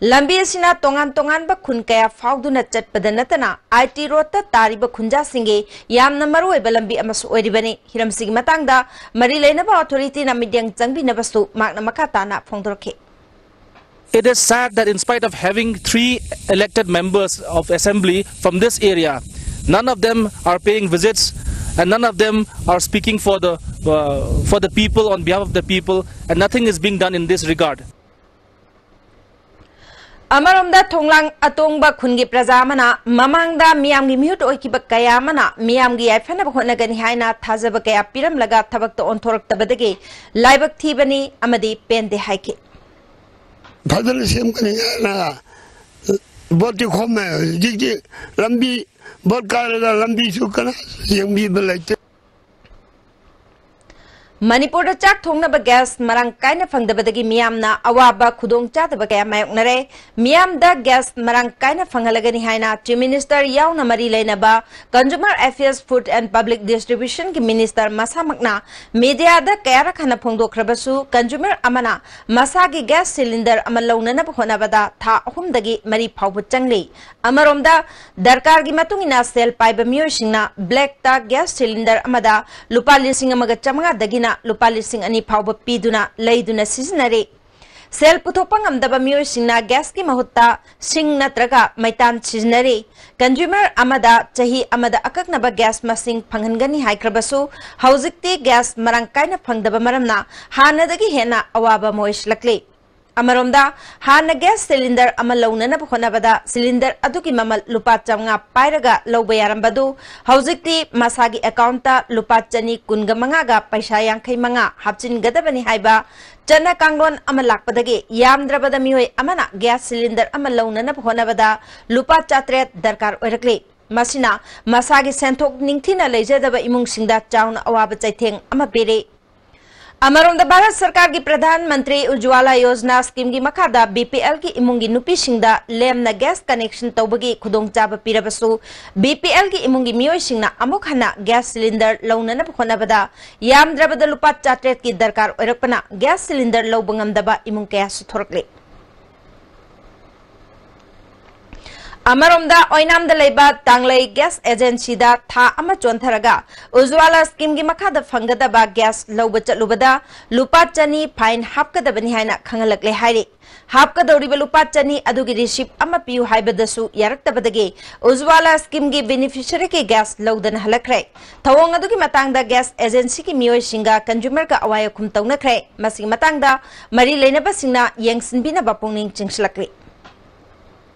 ꯂꯝꯕꯤ ꯑꯁꯤꯅ ꯇꯣꯉꯥꯟ ꯇꯣꯉꯥꯟꯕ ꯈꯨꯟ ꯀꯌꯥ ꯐꯥꯎꯗꯨꯅ ꯆꯠꯄꯗ ꯅꯠꯇꯅ, IT roadꯇ ꯇꯥꯔꯤꯕ ꯈꯨꯟꯖꯥꯁꯤꯡꯒꯤ ꯌꯥꯝꯅ ꯃꯔꯨꯑꯣꯏꯕ ꯂꯝꯕꯤ ꯑꯃꯁꯨ ꯑꯣꯏꯔꯤꯕꯅꯤ꯫ ꯍꯤꯔꯝꯁꯤꯒꯤ ꯃꯇꯥꯡꯗ ꯃꯔꯤ ꯂꯩꯅꯕ authorityꯅ ꯃꯤꯠꯌꯦꯡ ꯆꯪꯕꯤꯅꯕꯁꯨ ꯃꯍꯥꯛꯅ ꯃꯈꯥ ꯇꯥꯅ ꯐꯣꯡꯗꯣꯔꯛꯈꯤ꯫ It is sad that in spite of having three elected members of assembly from this area, none of them are paying visits and none of them are speaking for the, uh, for the people, on behalf of the people, and nothing is being done in this regard. ꯑꯃꯔꯣꯝꯗ, ꯊꯣꯡꯂꯥꯡ ꯑꯇꯣꯡꯕ ꯈꯨꯟꯒꯤ ꯄ꯭ꯔꯖꯥ ꯑꯃꯅ ꯃꯃꯥꯡꯗ ꯃꯤꯌꯥꯝꯒꯤ ꯃꯤꯍꯨꯠ ꯑꯣꯏꯈꯤꯕ ꯀꯌꯥ ꯑꯃꯅ ꯃꯤꯌꯥꯝꯒꯤ ꯌꯥꯏꯐꯅꯕ ꯍꯣꯠꯅꯒꯅꯤ ꯍꯥꯏꯅ ꯊꯥꯖꯕ ꯀꯌꯥ ꯄꯤꯔꯝꯂꯒ ꯊꯕꯛꯇ ꯑꯣꯟꯊꯣꯔꯛꯇꯕꯗꯒꯤ ꯂꯥꯏꯕꯛ ꯊꯤꯕꯅꯤ ꯑꯃꯗꯤ ꯄꯦꯟꯗꯦ ꯍꯥꯏꯈꯤ꯫ ꯐꯖꯅ ꯁꯦꯝꯒꯅꯤ ꯍꯥꯏꯅ ꯚꯣꯠꯇꯤ ꯈꯣꯝꯃꯦ꯫ ꯍꯧꯖꯤꯛꯇꯤ ꯂꯝꯕꯤ, ꯚꯣꯠ ꯀꯥꯔꯒ ꯂꯝꯕꯤꯁꯨ ꯀꯅꯥ ꯌꯦꯡꯕꯤꯕ ꯂꯩꯇꯦ꯫ ꯃꯅꯤꯄꯨꯔꯗ ꯆꯥꯛ ꯊꯣꯡꯅꯕ ꯒ꯭ꯌꯥꯁ ꯃꯔꯥꯡ ꯀꯥꯏꯅ ꯐꯪꯗꯕꯗꯒꯤ ꯃꯤꯌꯥꯝꯅ ꯑꯋꯥꯕ ꯈꯨꯗꯣꯡꯆꯥꯗꯕ ꯀꯌꯥ ꯃꯥꯌꯣꯛꯅꯔꯦ꯫ ꯃꯤꯌꯥꯝꯗ ꯒ꯭ꯌꯥꯁ ꯃꯔꯥꯡ ꯀꯥꯏꯅ ꯐꯪꯍꯜꯂꯒꯅꯤ ꯍꯥꯏꯅ Chief Minister ꯌꯥꯎꯅ ꯃꯔꯤ ꯂꯩꯅꯕ Consumer Affairs, Food and Public Distribution ꯒꯤ Minister ꯃꯁꯥꯃꯛꯅ media ꯗ ꯀꯌꯥꯔꯛ ꯍꯟꯅ ꯐꯣꯡꯗꯣꯛꯈ꯭ꯔꯕꯁꯨ, consumer ꯑꯃꯅ ꯃꯁꯥꯒꯤ gas cylinder ꯑꯃ ꯂꯧꯅꯅꯕ ꯍꯣꯠꯅꯕꯗ ꯊꯥ ꯑꯍꯨꯝꯗꯒꯤ ꯃꯔꯤ ꯐꯥꯎꯕ ꯆꯪꯂꯤ꯫ ꯑꯃꯔꯣꯝꯗ, ꯗꯔꯀꯥꯔꯒꯤ ꯃꯇꯨꯡ ꯏꯟꯅ ꯁꯦꯜ ꯄꯥꯏꯕ ꯃꯤꯑꯣꯏꯁꯤꯡꯅ black ꯇ gas cylinder ꯑꯃꯗ ꯂꯨꯄꯥ ꯂꯤꯁꯤꯡ ꯑꯃꯒ ꯆꯥꯃꯉꯥꯗꯒꯤꯅ ꯂꯨꯄꯥ ꯂꯤꯁꯤꯡ ꯑꯅꯤ ꯐꯥꯎꯕ ꯄꯤꯗꯨꯅ ꯂꯩꯗꯨꯅ ꯁꯤꯖꯤꯟꯅꯔꯤ꯫ ꯁꯦꯜ ꯄꯨꯊꯣꯛꯄ ꯉꯝꯗꯕ ꯃꯤꯑꯣꯏꯁꯤꯡꯅ gas ꯀꯤ ꯃꯍꯨꯠꯇ ꯁꯤꯡ ꯅꯠꯇ꯭ꯔꯒ ꯃꯩꯇꯥꯟ ꯁꯤꯖꯤꯟꯅꯔꯤ꯫ Consumer ꯑꯃꯗ ꯆꯍꯤ ꯑꯃꯗ ꯑꯀꯛꯅꯕ gas ꯃꯁꯤꯡ ꯐꯪꯍꯟꯒꯅꯤ ꯍꯥꯏꯈ꯭ꯔꯕꯁꯨ, ꯍꯧꯖꯤꯛꯇꯤ gas ꯃꯔꯥꯡ ꯀꯥꯏꯅ ꯐꯪꯗꯕ ꯃꯔꯝꯅ ꯍꯥꯟꯅꯗꯒꯤ ꯍꯦꯟꯅ ꯑꯋꯥꯕ ꯑꯃ ꯑꯣꯏꯁꯤꯜꯂꯛꯂꯤ꯫ ꯑꯃꯔꯣꯝꯗ, ꯍꯥꯟꯅ gas cylinder ꯑꯃ ꯂꯧꯅꯅꯕ ꯍꯣꯠꯅꯕꯗ cylinder ꯑꯗꯨꯒꯤ ꯃꯃꯜ ꯂꯨꯄꯥ ꯆꯥꯃꯉꯥ ꯄꯥꯏꯔꯒ ꯂꯧꯕ ꯌꯥꯔꯝꯕꯗꯨ, ꯍꯧꯖꯤꯛꯇꯤ ꯃꯁꯥꯒꯤ account ꯇ ꯂꯨꯄꯥ ꯆꯅꯤ ꯀꯨꯟꯒ ꯃꯉꯥꯒ ꯄꯩꯁꯥ ꯌꯥꯡꯈꯩ ꯃꯉꯥ ꯍꯥꯞꯆꯤꯟꯒꯗꯕꯅꯤ ꯍꯥꯏꯕ ꯆꯠꯅ ꯀꯥꯡꯂꯣꯟ ꯑꯃ ꯂꯥꯛꯄꯗꯒꯤ, ꯌꯥꯝꯗ꯭ꯔꯕꯗ ꯃꯤꯑꯣꯏ ꯑꯃꯅ gas cylinder ꯑꯃ ꯂꯧꯅꯅꯕ ꯍꯣꯠꯅꯕꯗ ꯂꯨꯄꯥ ꯆꯥꯇ꯭ꯔꯦꯠ ꯗꯔꯀꯥꯔ ꯑꯣꯏꯔꯛꯂꯤ꯫ ꯃꯁꯤꯅ ꯃꯁꯥꯒꯤ ꯁꯦꯟꯊꯣꯛ ꯅꯤꯡꯊꯤꯅ ꯂꯩꯖꯗꯕ ꯏꯃꯨꯡꯁꯤꯡꯗ ꯆꯥꯎꯅ ꯑꯋꯥꯕ ꯆꯩꯊꯦꯡ ꯑꯃ ꯄꯤꯔꯤ꯫ ꯑꯃꯔꯣꯝꯗ, ꯚꯥꯔꯠ ꯁꯔꯀꯥꯔꯒꯤ ꯄ꯭ꯔꯙꯥꯟ ꯃꯟꯇ꯭ꯔꯤ ꯎꯖ꯭ꯋꯥꯂꯥ ꯌꯣꯖꯅꯥ scheme ꯒꯤ ꯃꯈꯥꯗ BPL ꯒꯤ ꯏꯃꯨꯡꯒꯤ ꯅꯨꯄꯤꯁꯤꯡꯗ ꯂꯦꯝꯅ gas connection ꯇꯧꯕꯒꯤ ꯈꯨꯗꯣꯡꯆꯥꯕ ꯄꯤꯔꯕꯁꯨ, BPL ꯒꯤ ꯏꯃꯨꯡꯒꯤ ꯃꯤꯑꯣꯏꯁꯤꯡꯅ ꯑꯃꯨꯛ ꯍꯟꯅ gas cylinder ꯂꯧꯅꯅꯕ ꯍꯣꯠꯅꯕꯗ ꯌꯥꯝꯗ꯭ꯔꯕꯗ ꯂꯨꯄꯥ ꯆꯥꯇ꯭ꯔꯦꯠꯀꯤ ꯗꯔꯀꯥꯔ ꯑꯣꯏꯔꯛꯄꯅ gas cylinder ꯂꯧꯕ ꯉꯝꯗꯕ ꯏꯃꯨꯡ ꯀꯌꯥꯁꯨ ꯊꯣꯔꯛꯂꯤ꯫ ꯑꯃꯔꯣꯝꯗ, ꯑꯣꯏꯅꯥꯝꯗ ꯂꯩꯕ ꯇꯥꯡꯂꯩ gas agency ꯗ ꯊꯥ ꯑꯃ ꯆꯣꯟꯊꯔꯒ ꯎꯖ꯭ꯋꯥꯂꯥ scheme ꯒꯤ ꯃꯈꯥꯗ ꯐꯪꯒꯗꯕ gas ꯂꯧꯕ ꯆꯠꯂꯨꯕꯗ ꯂꯨꯄꯥ ꯆꯅꯤ fine ꯍꯥꯞꯀꯗꯕꯅꯤ ꯍꯥꯏꯅ ꯈꯪꯍꯜꯂꯛꯂꯦ ꯍꯥꯏꯔꯤ꯫ ꯍꯥꯞꯀꯗꯧꯔꯤꯕ ꯂꯨꯄꯥ ꯆꯅꯤ ꯑꯗꯨꯒꯤ receipt ꯑꯃ ꯄꯤꯌꯨ ꯍꯥꯏꯕꯗꯁꯨ ꯌꯥꯔꯛꯇꯕꯗꯒꯤ ꯎꯖ꯭ꯋꯥꯂꯥ scheme ꯒꯤ beneficiary ꯒꯤ gas ꯂꯧꯗꯅ ꯍꯜꯂꯛꯈ꯭ꯔꯦ꯫ ꯊꯧꯑꯣꯡ ꯑꯗꯨꯒꯤ ꯃꯇꯥꯡꯗ gas agency ꯒꯤ ꯃꯤꯑꯣꯏꯁꯤꯡꯒ consumer ꯒ ꯑꯋꯥꯏ ꯑꯈꯨꯝ ꯇꯧꯅꯈ꯭ꯔꯦ꯫ ꯃꯁꯤꯒꯤ ꯃꯇꯥꯡꯗ ꯃꯔꯤ ꯂꯩꯅꯕꯁꯤꯡꯅ ꯌꯦꯡꯁꯤꯟꯕꯤꯅꯕ ꯄꯨꯛꯅꯤꯡ ꯆꯤꯡꯁꯤꯜꯂꯛꯂꯤ꯫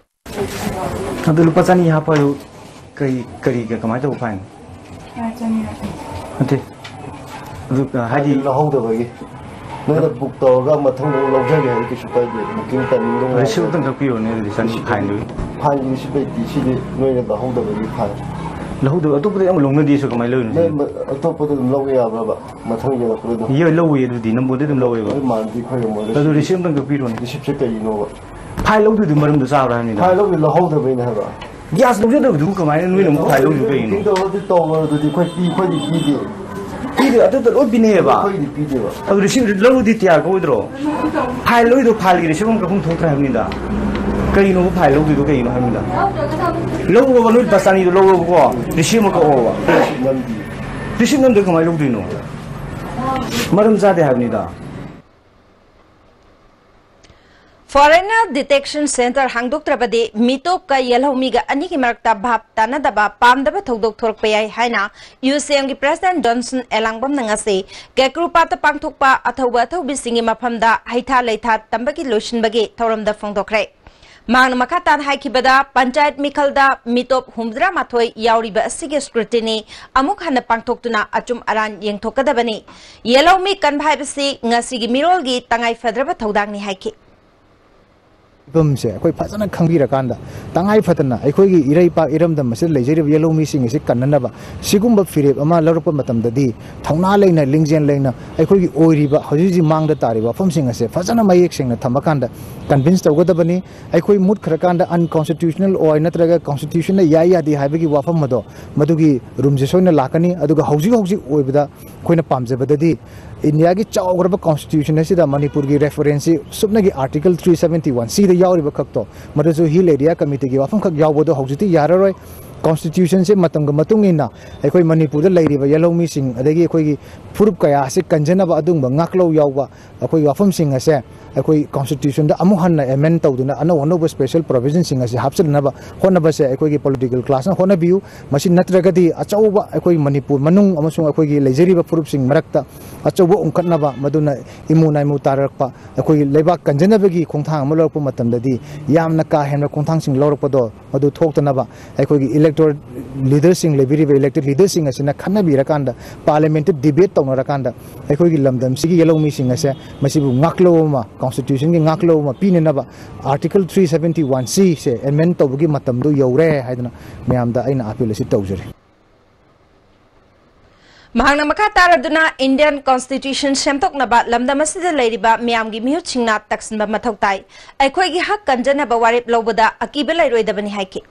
ꯑꯗꯨ ꯂꯨꯄꯥ ꯆꯅꯤ ꯍꯥꯞꯄ ꯑꯗꯨ ꯀꯔꯤ, ꯀꯔꯤ, ꯀꯃꯥꯏꯅ ꯇꯧꯕ fine? ꯂꯨꯄꯥ ꯆꯅꯤ ꯍꯥꯞꯄ꯫ ꯅꯠꯇꯦ꯫ ꯑꯗꯨ, ꯑ, ꯍꯥꯏꯗꯤ ꯍꯥꯏꯗꯤ ꯂꯧꯍꯧꯗꯕꯒꯤ꯫ ꯅꯣꯏꯅ book ꯇꯧꯔꯒ ꯃꯊꯪꯗ ꯑꯃꯨꯛ ꯂꯧꯖꯒꯦ ꯍꯥꯏꯗꯤ ꯀꯩꯁꯨ ꯀꯥꯏꯗꯦ꯫ Booking timing ꯗꯣ ꯉꯥꯏꯕ꯫ Receipt ꯑꯝꯇꯪ ꯀꯛꯄꯤꯔꯣꯅꯦ ꯑꯗꯨꯗꯤ ꯆꯅꯤ fine ꯗꯨꯒꯤ꯫ Fine ꯒꯤ receipt ꯂꯩꯇꯦ꯫ ꯁꯤꯗꯤ ꯅꯣꯏꯅ ꯂꯧꯍꯧꯗꯕꯒꯤ fine꯫ ꯂꯧꯍꯧꯗꯕ ꯑꯇꯣꯞꯄꯗꯤ ꯑꯃꯨꯛ ꯂꯧꯅꯗꯦꯁꯨ ꯀꯃꯥꯏꯅ ꯂꯧꯔꯤꯅꯣ ꯅꯣꯏ ꯁꯤꯅꯤ? ꯃ-, ꯑꯇꯣꯞꯄꯗ ꯑꯗꯨꯝ ꯂꯧꯕ ꯌꯥꯕ꯭ꯔꯕ? ꯃꯊꯪ ꯌꯧꯔꯛꯄꯗ ꯑꯗꯨꯝ? ꯌꯦ, ꯂꯧꯋꯤ ꯑꯗꯨꯗꯤ, ꯅꯝꯕꯣꯗꯤ ꯑꯗꯨꯝ ꯂꯧꯋꯦꯕ꯫ ꯑꯩ ꯃꯥꯟꯅꯗꯤ ꯑꯩꯈꯣꯏꯒ ꯃꯣꯏꯒ ꯑꯗꯨ ꯔꯤꯁꯤꯞ ꯑꯝꯇꯪ ꯀꯛꯄꯤꯔꯣꯅꯦ꯫ ꯔꯤꯁꯤꯞꯁꯦ ꯀꯩꯒꯤꯅꯣꯕ? ꯐꯥꯏꯜ ꯂꯧꯗꯣꯏꯗꯨ ꯃꯔꯝꯗꯣ ꯆꯥꯕ꯭ꯔꯥ ꯍꯥꯏꯕꯅꯤꯗ꯫ ꯐꯥꯏꯜ ꯂꯧꯗꯣꯏ ꯂꯧꯍꯧꯗꯕꯩꯅꯦ ꯍꯥꯏꯕ꯫ ꯒ꯭ꯌꯥꯁ ꯂꯧꯖꯗꯕꯗꯨꯕꯨ ꯀꯃꯥꯏꯅ ꯅꯣꯏꯅ ꯑꯃꯨꯛ ꯐꯥꯏꯜ ꯂꯧꯗꯣꯏ ꯀꯩꯒꯤꯅꯣ? ꯕꯨꯀꯤꯡ ꯇꯧꯔꯗꯤ ꯇꯧꯔꯣ ꯑꯗꯨꯗꯤ ꯑꯩꯈꯣꯏ ꯄꯤ-, ꯑꯩꯈꯣꯏꯗꯤ ꯄꯤꯗꯦ꯫ ꯄꯤꯗꯦ, ꯑꯗꯨꯗ ꯂꯣꯏ ꯄꯤꯅꯩꯌꯦꯕ꯫ ꯑꯩꯈꯣꯏꯗꯤ ꯄꯤꯗꯦꯕ꯫ ꯑꯗꯨ ꯔꯤꯁꯤꯞ ꯂꯧꯔꯗꯤ ꯇꯤꯌꯥꯔ ꯀꯧꯗ꯭ꯔꯣ? ꯐꯥꯏꯜ ꯂꯧꯔꯤꯗꯣ ꯐꯥꯏꯜꯒꯤ ꯔꯤꯁꯤꯞ ꯑꯃ ꯀꯛꯐꯝ ꯊꯣꯛꯇ꯭ꯔꯦ ꯍꯥꯏꯕꯅꯤꯗ꯫ ꯀꯩꯅꯣꯕ ꯐꯥꯏꯜ ꯂꯧꯗꯣꯏꯗꯣ ꯀꯩꯒꯤꯅꯣ ꯍꯥꯏꯕꯅꯤꯗ? ꯂꯧꯔꯣꯕ, ꯅꯣꯏ ꯂꯨꯄꯥ ꯆꯅꯤꯗꯣ ꯂꯧꯔꯣꯕꯀꯣ, ꯔꯤꯁꯤꯞ ꯑꯃ ꯀꯛꯑꯣꯕ꯫ ꯅꯝꯗꯤ꯫ ꯔꯤꯁꯤꯞ ꯅꯝꯗ꯭ꯔꯗꯤ ꯀꯃꯥꯏꯅ ꯂꯧꯗꯣꯏꯅꯣ? ꯃꯔꯝ ꯆꯥꯗꯦ ꯍꯥꯏꯕꯅꯤꯗ꯫ Foreigner Detection Center ꯍꯥꯡꯗꯣꯛꯇ꯭ꯔꯕꯗꯤ ꯃꯤꯇꯣꯞꯀ ꯌꯦꯜꯍꯧꯃꯤꯒ ꯑꯅꯤꯒꯤ ꯃꯔꯛꯇ ꯚꯥꯞ ꯇꯥꯅꯗꯕ, ꯄꯥꯝꯗꯕ ꯊꯧꯗꯣꯛ ꯊꯣꯔꯛꯄ ꯌꯥꯏ ꯍꯥꯏꯅ ꯌꯨ ꯁꯤ ꯑꯦꯝꯒꯤ ꯄ꯭ꯔꯁꯤꯗꯦꯟꯠ ꯖꯣꯟꯁꯟ ꯑꯦꯂꯥꯡꯕꯝꯅ ꯉꯁꯤ ꯀꯦꯀ꯭ꯔꯨꯄꯥꯠꯇ ꯄꯥꯡꯊꯣꯛꯄ ꯑꯊꯧꯕ ꯑꯊꯧꯕꯤꯁꯤꯡꯒꯤ ꯃꯐꯝꯗ ꯍꯩꯊꯥ ꯂꯩꯊꯥ ꯇꯝꯕꯒꯤ ꯂꯣꯏꯁꯤꯟꯕꯒꯤ ꯊꯧꯔꯝꯗ ꯐꯣꯡꯗꯣꯛꯈ꯭ꯔꯦ꯫ ꯃꯍꯥꯛꯅ ꯃꯈꯥ ꯇꯥꯅ ꯍꯥꯏꯈꯤꯕꯗ, ꯄꯟꯆꯥꯌꯠ ꯃꯤꯈꯜꯗ ꯃꯤꯇꯣꯞ ꯍꯨꯝꯐꯨꯇꯔꯥ ꯃꯥꯊꯣꯏ ꯌꯥꯎꯔꯤꯕ ꯑꯁꯤꯒꯤ scrutiny ꯑꯃꯨꯛ ꯍꯟꯅ ꯄꯥꯡꯊꯣꯛꯇꯨꯅ ꯑꯆꯨꯝ ꯑꯔꯥꯟ ꯌꯦꯡꯊꯣꯛꯀꯗꯕꯅꯤ꯫ ꯌꯦꯜꯍꯧꯃꯤ ꯀꯟꯕ ꯍꯥꯏꯕꯁꯤ ꯉꯁꯤꯒꯤ ꯃꯤꯔꯣꯜꯒꯤ ꯇꯉꯥꯏ ꯐꯗ꯭ꯔꯕ ꯊꯧꯗꯥꯡꯅꯤ ꯍꯥꯏꯈꯤ꯫ ꯐꯤꯕꯝꯁꯦ ꯑꯩꯈꯣꯏ ꯐꯖꯅ ꯈꯪꯕꯤꯔꯀꯥꯟꯗ, ꯇꯉꯥꯏ ꯐꯗꯅ ꯑꯩꯈꯣꯏꯒꯤ ꯏꯔꯩꯄꯥꯛ ꯏꯔꯝꯗꯝ ꯑꯁꯤꯗ ꯂꯩꯖꯔꯤꯕ ꯌꯦꯜꯍꯧꯃꯤꯁꯤꯡ ꯑꯁꯤ ꯀꯟꯅꯅꯕ ꯁꯤꯒꯨꯝꯕ ꯐꯤꯔꯦꯞ ꯑꯃ ꯂꯧꯔꯛꯄ ꯃꯇꯝꯗꯗꯤ, ꯊꯧꯅꯥ ꯂꯩꯅ, ꯂꯤꯡꯖꯦꯜ ꯂꯩꯅ ꯑꯩꯈꯣꯏꯒꯤ ꯑꯣꯏꯔꯤꯕ, ꯍꯧꯖꯤꯛ ꯍꯧꯖꯤꯛ ꯃꯥꯡꯗ ꯇꯥꯔꯤꯕ ꯋꯥꯐꯝꯁꯤꯡ ꯑꯁꯦ ꯐꯖꯅ ꯃꯌꯦꯛ ꯁꯦꯡꯅ ꯊꯝꯃꯀꯥꯟꯗ convince ꯇꯧꯒꯗꯕꯅꯤ꯫ ꯑꯩꯈꯣꯏ ꯃꯨꯠꯈ꯭ꯔꯀꯥꯟꯗ unconstitutional ꯑꯣꯏ ꯅꯠꯇ꯭ꯔꯒ constitutionꯅ ꯌꯥꯏ ꯌꯥꯗꯦ ꯍꯥꯏꯕꯒꯤ ꯋꯥꯐꯝ ꯑꯗꯣ, ꯃꯗꯨꯒꯤ ꯔꯨꯝꯁꯦ ꯁꯣꯏꯅ ꯂꯥꯛꯀꯅꯤ꯫ ꯑꯗꯨꯒ ꯍꯧꯖꯤꯛ ꯍꯧꯖꯤꯛ ꯑꯣꯏꯕꯗ ꯑꯩꯈꯣꯏꯅ ꯄꯥꯝꯖꯕꯗꯗꯤ, ꯏꯟꯗꯤꯌꯥꯒꯤ ꯆꯥꯎꯈ꯭ꯔꯕ constitution ꯑꯁꯤꯗ ꯃꯅꯤꯄꯨꯔꯒꯤ referenceꯁꯤ ꯁꯨꯞꯅꯒꯤ Article three seventy one Cꯗ ꯌꯥꯎꯔꯤꯕ ꯈꯛꯇꯣ, ꯃꯗꯨꯁꯨ Hill Area Committeeꯒꯤ ꯋꯥꯐꯝꯈꯛ ꯌꯥꯎꯕꯗꯣ ꯍꯧꯖꯤꯛꯇꯤ ꯌꯥꯔꯔꯣꯏ꯫ Constitutionꯁꯦ ꯃꯇꯝꯒ ꯃꯇꯨꯡ ꯏꯟꯅ ꯑꯩꯈꯣꯏ ꯃꯅꯤꯄꯨꯔꯗ ꯂꯩꯔꯤꯕ ꯌꯦꯜꯍꯧꯃꯤꯁꯤꯡ, ꯑꯗꯒꯤ ꯑꯩꯈꯣꯏꯒꯤ ꯐꯨꯔꯨꯞ ꯀꯌꯥ ꯑꯁꯤ ꯀꯟꯖꯅꯕ ꯑꯗꯨꯒꯨꯝꯕ ꯉꯥꯛꯂꯧ ꯌꯥꯎꯕ ꯑꯩꯈꯣꯏꯒꯤ ꯋꯥꯐꯝꯁꯤꯡ ꯑꯁꯦ ꯑꯩꯈꯣꯏ constitutionꯗ ꯑꯃꯨꯛ ꯍꯟꯅ amend ꯇꯧꯗꯨꯅ ꯑꯅꯧ ꯑꯅꯧꯕ special provisionꯁꯤꯡ ꯑꯁꯤ ꯍꯥꯞꯆꯤꯟꯅꯕ ꯍꯣꯠꯅꯕꯁꯦ ꯑꯩꯈꯣꯏꯒꯤ political classꯅ ꯍꯣꯠꯅꯕꯤꯌꯨ꯫ ꯃꯁꯤ ꯅꯠꯇ꯭ꯔꯒꯗꯤ ꯑꯆꯧꯕ ꯑꯩꯈꯣꯏ ꯃꯅꯤꯄꯨꯔ ꯃꯅꯨꯡ ꯑꯃꯁꯨꯡ ꯑꯩꯈꯣꯏꯒꯤ ꯂꯩꯖꯔꯤꯕ ꯐꯨꯔꯨꯞꯁꯤꯡ ꯃꯔꯛꯇ ꯑꯆꯧꯕ ꯎꯪꯈꯠꯅꯕ, ꯃꯗꯨꯅ ꯏꯃꯨ ꯅꯥꯏꯃꯨ ꯇꯥꯔꯛꯄ, ꯑꯩꯈꯣꯏꯒꯤ ꯂꯩꯕꯥꯛ ꯀꯟꯖꯅꯕꯒꯤ ꯈꯣꯡꯊꯥꯡ ꯑꯃ ꯂꯧꯔꯛꯄ ꯃꯇꯝꯗꯗꯤ ꯌꯥꯝꯅ ꯀꯥ ꯍꯦꯟꯕ ꯈꯣꯡꯊꯥꯡꯁꯤꯡ ꯂꯧꯔꯛꯄꯗꯣ ꯃꯗꯨ ꯊꯣꯛꯇꯅꯕ ꯑꯩꯈꯣꯏꯒꯤ elected leaderꯁꯤꯡ, ꯂꯩꯕꯤꯔꯤꯕ elected leaderꯁꯤꯡ ꯑꯁꯤꯅ ꯈꯟꯅꯕꯤꯔꯀꯥꯟꯗ parliamentꯇ debate ꯇꯧꯅꯔꯀꯥꯟꯗ ꯑꯩꯈꯣꯏꯒꯤ ꯂꯝꯗꯝꯁꯤꯒꯤ ꯌꯦꯜꯍꯧꯃꯤꯁꯤꯡ ꯑꯁꯦ ꯃꯁꯤꯕꯨ ꯉꯥꯛꯂꯧ ꯑꯃ, constitution ꯒꯤ ꯉꯥꯛꯂꯧ ꯑꯃ ꯄꯤꯅꯅꯕ Article three seventy one C ꯁꯦ amend ꯇꯧꯕꯒꯤ ꯃꯇꯝꯗꯨ ꯌꯧꯔꯦ ꯍꯥꯏꯗꯅ ꯃꯌꯥꯝꯗ ꯑꯩꯅ appeal ꯑꯁꯤ ꯇꯧꯖꯔꯤ꯫ ꯃꯍꯥꯛꯅ ꯃꯈꯥ ꯇꯥꯔꯗꯨꯅ Indian Constitution ꯁꯦꯝꯗꯣꯛꯅꯕ ꯂꯝꯗꯝ ꯑꯁꯤꯗ ꯂꯩꯔꯤꯕ ꯃꯤꯌꯥꯝꯒꯤ ꯃꯤꯍꯨꯠꯁꯤꯡꯅ ꯇꯛꯁꯤꯟꯕ ꯃꯊꯧ ꯇꯥꯏ꯫ ꯑꯩꯈꯣꯏꯒꯤ ꯍꯛ ꯀꯟꯖꯅꯕ ꯋꯥꯔꯦꯞ ꯂꯧꯕꯗ ꯑꯀꯤꯕ ꯂꯩꯔꯣꯏꯗꯕꯅꯤ ꯍꯥꯏꯈꯤ꯫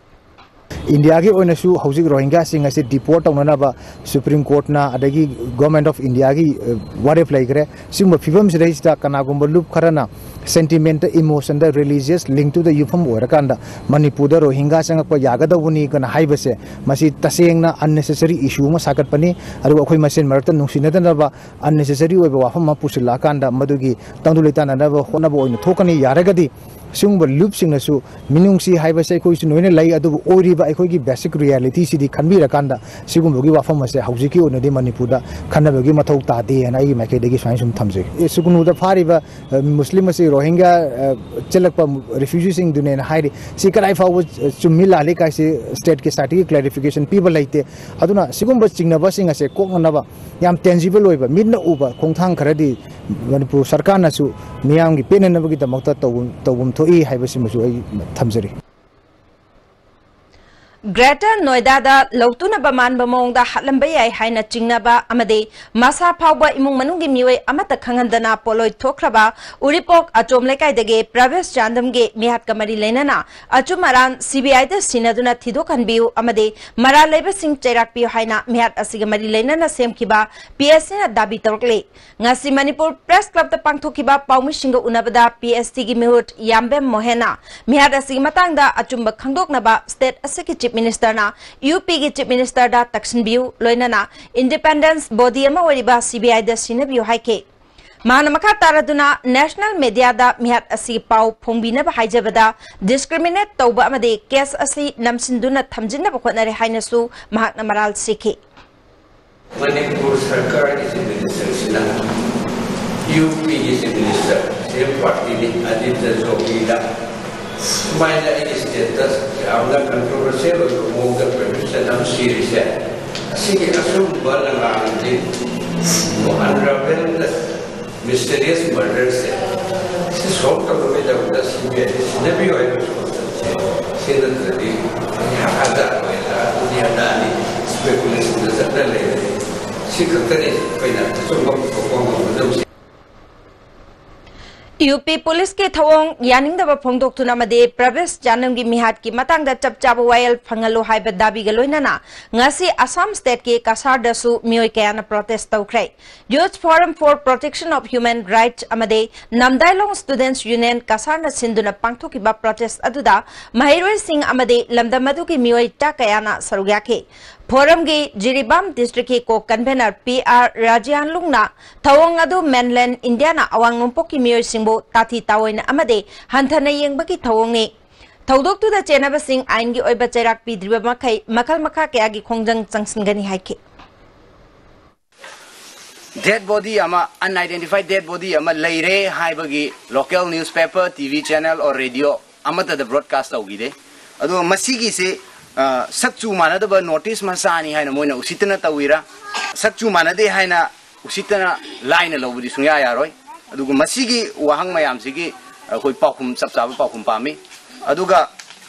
ꯏꯟꯗꯤꯌꯥꯒꯤ ꯑꯣꯏꯅꯁꯨ ꯍꯧꯖꯤꯛ ꯔꯣꯍꯤꯡꯒ꯭ꯌꯥꯁꯤꯡ ꯑꯁꯤ deport ꯇꯧꯅꯅꯕ Supreme Court ꯅ ꯑꯗꯒꯤ Government of India ꯒꯤ, ꯑ, ꯋꯥꯔꯦꯞ ꯂꯩꯈ꯭ꯔꯦ꯫ ꯁꯤꯒꯨꯝꯕ ꯐꯤꯕꯝꯁꯤꯗꯩꯁꯤꯗ ꯀꯅꯥꯒꯨꯝꯕ ꯂꯨꯞ ꯈꯔꯅ sentiment, emotion ꯗ, religious link ꯇꯨꯗ ꯌꯨꯝꯐꯝ ꯑꯣꯏꯔꯀꯥꯟꯗ ꯃꯅꯤꯄꯨꯔꯗ ꯔꯣꯍꯤꯡꯒ꯭ꯌꯥ ꯆꯪꯉꯛꯄ ꯌꯥꯒꯗꯧꯕꯅꯤ ꯀꯅ ꯍꯥꯏꯕꯁꯦ, ꯃꯁꯤ ꯇꯁꯦꯡꯅ unnecessary issue ꯑꯃ ꯁꯥꯒꯠꯄꯅꯤ꯫ ꯑꯗꯨꯒ ꯑꯩꯈꯣꯏ ꯃꯁꯦꯟ ꯃꯔꯛꯇ ꯅꯨꯡꯁꯤꯅꯗꯅꯕ unnecessary ꯑꯣꯏꯕ ꯋꯥꯐꯝ ꯑꯃ ꯄꯨꯁꯤꯜꯂꯛꯑꯀꯥꯟꯗ ꯃꯗꯨꯒꯤ ꯇꯪꯗꯨ ꯂꯩꯇꯥꯅꯅꯕ ꯍꯣꯠꯅꯕ ꯑꯣꯏꯅ ꯊꯣꯛꯀꯅꯤ꯫ ꯌꯥꯔꯒꯗꯤ ꯁꯤꯒꯨꯝꯕ ꯂꯨꯞꯁꯤꯡꯅꯁꯨ, ꯃꯤꯅꯨꯡꯁꯤ ꯍꯥꯏꯕꯁꯦ ꯑꯩꯈꯣꯏꯁꯨ ꯂꯣꯏꯅ ꯂꯩ, ꯑꯗꯨꯕꯨ ꯑꯣꯏꯔꯤꯕ ꯑꯩꯈꯣꯏꯒꯤ basic reality ꯁꯤꯗꯤ ꯈꯟꯕꯤꯔꯀꯥꯟꯗ ꯁꯤꯒꯨꯝꯕꯒꯤ ꯋꯥꯐꯝ ꯑꯁꯦ ꯍꯧꯖꯤꯛꯀꯤ ꯑꯣꯏꯅꯗꯤ ꯃꯅꯤꯄꯨꯔꯗ ꯈꯟꯅꯕꯒꯤ ꯃꯊꯧ ꯇꯥꯗꯦ ꯍꯥꯏꯅ ꯑꯩꯒꯤ ꯃꯥꯏꯀꯩꯗꯒꯤ ꯁꯨꯃꯥꯏꯅ ꯁꯨꯝ ꯊꯝꯖꯒꯦ꯫ ꯑꯦ, ꯁꯨꯒꯅꯨꯗ ꯐꯥꯔꯤꯕ, ꯑ, ꯃꯨꯁꯂꯤꯝ ꯑꯁꯤ ꯔꯣꯍꯤꯡꯒ꯭ꯌꯥ, ꯑ, ꯆꯦꯜꯂꯛꯄ refugeeꯁꯤꯡꯗꯨꯅꯦꯅ ꯍꯥꯏꯔꯤ꯫ ꯁꯤ ꯀꯗꯥꯏ ꯐꯥꯎꯕ, ꯑ, ꯆꯨꯝꯃꯤ ꯂꯥꯜꯂꯤ ꯀꯥꯏꯁꯤ stateꯀꯤ side ꯇꯒꯤ clarification ꯄꯤꯕ ꯂꯩꯇꯦ꯫ ꯑꯗꯨꯅ ꯁꯤꯒꯨꯝꯕ ꯆꯤꯡꯅꯕꯁꯤꯡ ꯑꯁꯦ ꯀꯣꯛꯅꯅꯕ ꯌꯥꯝ tangible ꯑꯣꯏꯕ, ꯃꯤꯠꯅ ꯎꯕ ꯈꯣꯡꯊꯥꯡ ꯈꯔꯗꯤ ꯃꯅꯤꯄꯨꯔ ꯁꯔꯀꯥꯔꯅꯁꯨ ꯃꯤꯌꯥꯝꯒꯤ ꯄꯦꯟꯅꯅꯕꯒꯤꯗꯃꯛꯇ ꯇꯧꯐꯝ, ꯇꯧꯐꯝ ꯊꯣꯛꯏ ꯍꯥꯏꯕꯁꯤꯃꯁꯨ ꯑꯩ ꯊꯝꯖꯔꯤ꯫ Greater Noida ꯗ ꯂꯧꯇꯨꯅꯕ ꯃꯥꯟꯕ ꯃꯑꯣꯡꯗ ꯍꯥꯠꯂꯝꯕ ꯌꯥꯏ ꯍꯥꯏꯅ ꯆꯤꯡꯅꯕ ꯑꯃꯗꯤ ꯃꯁꯥ ꯐꯥꯎꯕ ꯏꯃꯨꯡ ꯃꯅꯨꯡꯒꯤ ꯃꯤꯑꯣꯏ ꯑꯃꯠꯇ ꯈꯪꯍꯟꯗꯅ ꯄꯣꯠꯂꯣꯏ ꯊꯣꯛꯈ꯭ꯔꯕ ꯎꯔꯤꯄꯣꯛ ꯑꯆꯣꯝ ꯂꯩꯀꯥꯏꯗꯒꯤ ꯄ꯭ꯔꯚꯦꯁ ꯆꯥꯟꯗꯝꯒꯤ ꯃꯤꯍꯥꯠꯀ ꯃꯔꯤ ꯂꯩꯅꯅ ꯑꯆꯨꯝ ꯑꯔꯥꯟ CBI ꯗ ꯁꯤꯟꯅꯗꯨꯅ ꯊꯤꯗꯣꯛꯍꯟꯕꯤꯌꯨ ꯑꯃꯗꯤ ꯃꯔꯥꯜ ꯂꯩꯕꯁꯤꯡ ꯆꯩꯔꯥꯛ ꯄꯤꯌꯨ ꯍꯥꯏꯅ ꯃꯤꯍꯥꯠ ꯑꯁꯤꯒ ꯃꯔꯤ ꯂꯩꯅꯅ ꯁꯦꯝꯈꯤꯕ PSC ꯅ ꯗꯥꯕꯤ ꯇꯧꯔꯛꯂꯤ꯫ ꯉꯁꯤ ꯃꯅꯤꯄꯨꯔ Press Club ꯇ ꯄꯥꯡꯊꯣꯛꯈꯤꯕ ꯄꯥꯎꯃꯤꯁꯤꯡꯒ ꯎꯅꯕꯗ PSC ꯒꯤ ꯃꯤꯍꯨꯠ ꯌꯥꯝꯕꯦꯝ ꯃꯣꯍꯦꯟꯅ ꯃꯤꯍꯥꯠ ꯑꯁꯤꯒꯤ ꯃꯇꯥꯡꯗ ꯑꯆꯨꯝꯕ ꯈꯪꯗꯣꯛꯅꯕ state ꯑꯁꯤꯒꯤ Chief Minister ꯅ UP ꯒꯤ Chief Minister ꯗ ꯇꯛꯁꯤꯟꯕꯤꯌꯨ, ꯂꯣꯏꯅꯅ independence body ꯑꯃ ꯑꯣꯏꯔꯤꯕ CBI ꯗ ꯁꯤꯟꯅꯕꯤꯌꯨ ꯍꯥꯏꯈꯤ꯫ ꯃꯍꯥꯛꯅ ꯃꯈꯥ ꯇꯥꯔꯗꯨꯅ national media ꯗ ꯃꯤꯍꯥꯠ ꯑꯁꯤꯒꯤ ꯄꯥꯎ ꯐꯣꯡꯕꯤꯅꯕ ꯍꯥꯏꯖꯕꯗ discriminate ꯇꯧꯕ ꯑꯃꯗꯤ case ꯑꯁꯤ ꯅꯝꯁꯤꯟꯗꯨꯅ ꯊꯝꯖꯤꯟꯅꯕ ꯍꯣꯠꯅꯔꯦ ꯍꯥꯏꯅꯁꯨ ꯃꯍꯥꯛꯅ ꯃꯔꯥꯜ ꯁꯤꯈꯤ꯫ ꯃꯅꯤꯄꯨꯔ ꯁꯔꯀꯥꯔꯒꯤ Chief Minister ꯁꯤꯅ UP ꯒꯤ Chief Minister, same party ꯅꯤ, ꯑꯗꯤꯇ꯭ꯌ ꯖꯣꯒꯤꯗ ꯁꯨꯃꯥꯏꯅ ꯑꯩꯒꯤ status ꯌꯥꯝꯅ controversial ꯑꯣꯏꯕ ꯃꯑꯣꯡꯗ ꯄ꯭ꯔꯚꯦꯁ ꯆꯥꯟꯗꯝ ꯁꯤꯔꯤꯁꯦ, ꯑꯁꯤꯒꯤ ꯑꯆꯨꯝꯕ ꯂꯪꯂꯥꯟꯗꯤ ꯑꯟꯔꯦꯕꯜ ꯃꯤꯁꯇꯦꯔꯤꯌꯁ ꯃꯔꯗꯔꯁꯦ ꯁꯤ ꯁꯣꯜꯕ ꯇꯧꯅꯕꯒꯤꯗꯃꯛꯇ ꯁꯤ ꯕꯤ ꯑꯥꯏꯗ ꯁꯤꯟꯅꯕꯤꯌꯨ ꯍꯥꯏꯕ ꯁꯣꯜꯕꯁꯦ꯫ ꯁꯤ ꯅꯠꯇ꯭ꯔꯗꯤ ꯍꯥꯀꯥ ꯖꯥꯠ ꯑꯣꯏꯔ ꯑꯗꯨꯗꯤ ꯑꯗꯥꯅꯤ ꯏꯁꯄꯦꯀꯨꯂꯦꯁꯟꯗ ꯆꯠꯅ ꯂꯩꯔꯦ꯫ ꯁꯤ ꯈꯛꯇꯅꯤ ꯑꯩꯈꯣꯏꯅ ꯑꯆꯨꯝꯕ ꯄꯨꯊꯣꯛꯄ ꯉꯝꯒꯗꯕꯁꯦ꯫ ꯌꯨ ꯄꯤ ꯄꯨꯂꯤꯁꯀꯤ ꯊꯧꯑꯣꯡ ꯌꯥꯅꯤꯡꯗꯕ ꯐꯣꯡꯗꯣꯛꯇꯨꯅ ꯑꯃꯗꯤ ꯄ꯭ꯔꯕꯦꯁ ꯖꯥꯅꯝꯒꯤ ꯃꯤꯍꯥꯠꯀꯤ ꯃꯇꯥꯡꯗ ꯆꯞ ꯆꯥꯕ ꯋꯥꯌꯦꯜ ꯐꯪꯍꯜꯂꯨ ꯍꯥꯏꯕ ꯗꯥꯕꯤꯒ ꯂꯣꯏꯅꯅ ꯉꯁꯤ ꯑꯁꯥꯝ ꯁ꯭ꯇꯦꯠꯀꯤ ꯀꯁꯥꯔꯗꯁꯨ ꯃꯤꯑꯣꯏ ꯀꯌꯥꯅ ꯄ꯭ꯔꯣꯇꯦꯁ ꯇꯧꯈ꯭ꯔꯦ꯫ Youth Forum for Protection of Human Rights ꯑꯃꯗꯤ ꯅꯝꯗꯥꯏꯂꯣꯡ ꯁ꯭ꯇꯨꯗꯦꯟꯠꯁ ꯌꯨꯅꯤꯌꯟ ꯀꯁꯥꯔꯅ ꯁꯤꯟꯗꯨꯅ ꯄꯥꯡꯊꯣꯛꯈꯤꯕ ꯄ꯭ꯔꯣꯇꯦꯁ ꯑꯗꯨꯗ ꯃꯍꯩꯔꯣꯏꯁꯤꯡ ꯑꯃꯗꯤ ꯂꯝꯗꯝ ꯑꯗꯨꯒꯤ ꯃꯤꯑꯣꯏ ꯇꯔꯥ ꯀꯌꯥꯅ ꯁꯔꯨꯛ ꯌꯥꯈꯤ꯫ ꯐꯣꯔꯝꯒꯤ ꯖꯤꯔꯤꯕꯥꯝ ꯗꯤꯁꯇ꯭ꯔꯤꯛꯀꯤ ꯀꯣ ꯀꯟꯚꯦꯅꯔ ꯄꯤ ꯑꯥꯔ ꯔꯥꯖꯤꯌꯥꯟꯂꯨꯡꯅ ꯊꯧꯑꯣꯡ ꯑꯗꯨ ꯃꯦꯟꯂꯦꯟ ꯏꯟꯗꯤꯌꯥꯅ ꯑꯋꯥꯡ ꯅꯣꯡꯄꯣꯛꯀꯤ ꯃꯤꯑꯣꯏꯁꯤꯡꯕꯨ ꯇꯥꯊꯤ ꯇꯥꯑꯣꯏꯅ ꯑꯃꯗꯤ ꯍꯟꯊꯅ ꯌꯦꯡꯕꯒꯤ ꯊꯧꯑꯣꯡꯅꯤ꯫ ꯊꯧꯗꯣꯛꯇꯨꯗ ꯆꯦꯟꯅꯕꯁꯤꯡ ꯑꯥꯏꯟꯒꯤ ꯑꯣꯏꯕ ꯆꯩꯔꯥꯛ ꯄꯤꯗ꯭ꯔꯤꯕ ꯃꯈꯩ ꯃꯈꯜ ꯃꯈꯥ ꯀꯌꯥꯒꯤ ꯈꯣꯡꯖꯪ ꯆꯪꯁꯤꯟꯒꯅꯤ ꯍꯥꯏꯈꯤ꯫ Dead body ꯑꯃ, unidentified dead body ꯑꯃ ꯂꯩꯔꯦ ꯍꯥꯏꯕꯒꯤ local newspaper, T V channel or radio ꯑꯃꯠꯇꯗ broadcast ꯇꯧꯈꯤꯗꯦ꯫ ꯑꯗꯨꯒ ꯃꯁꯤꯒꯤꯁꯤ ꯁꯛ ꯆꯨ ꯃꯥꯟꯅꯗꯕ ꯅꯣꯔꯠ ꯏꯁ ꯃꯆꯥꯅꯤ ꯍꯥꯏꯅ ꯃꯣꯏꯅ ꯎꯁꯤꯠꯇꯅ ꯇꯧꯏꯔꯥ? ꯁꯛ ꯆꯨ ꯃꯥꯟꯅꯗꯦ ꯍꯥꯏꯅ ꯎꯁꯤꯠꯇꯅ ꯂꯥꯏꯅ ꯂꯧꯕꯗꯤ ꯁꯨꯡꯌꯥ ꯌꯥꯔꯣꯏ꯫ ꯑꯗꯨꯒ ꯃꯁꯤꯒꯤ ꯋꯥꯍꯪ ꯃꯌꯥꯝꯁꯤꯒꯤ ꯑꯩꯈꯣꯏ ꯄꯥꯎꯈꯨꯝ, ꯆꯞ ꯆꯥꯕ ꯄꯥꯎꯈꯨꯝ ꯄꯥꯝꯃꯤ꯫ ꯑꯗꯨꯒ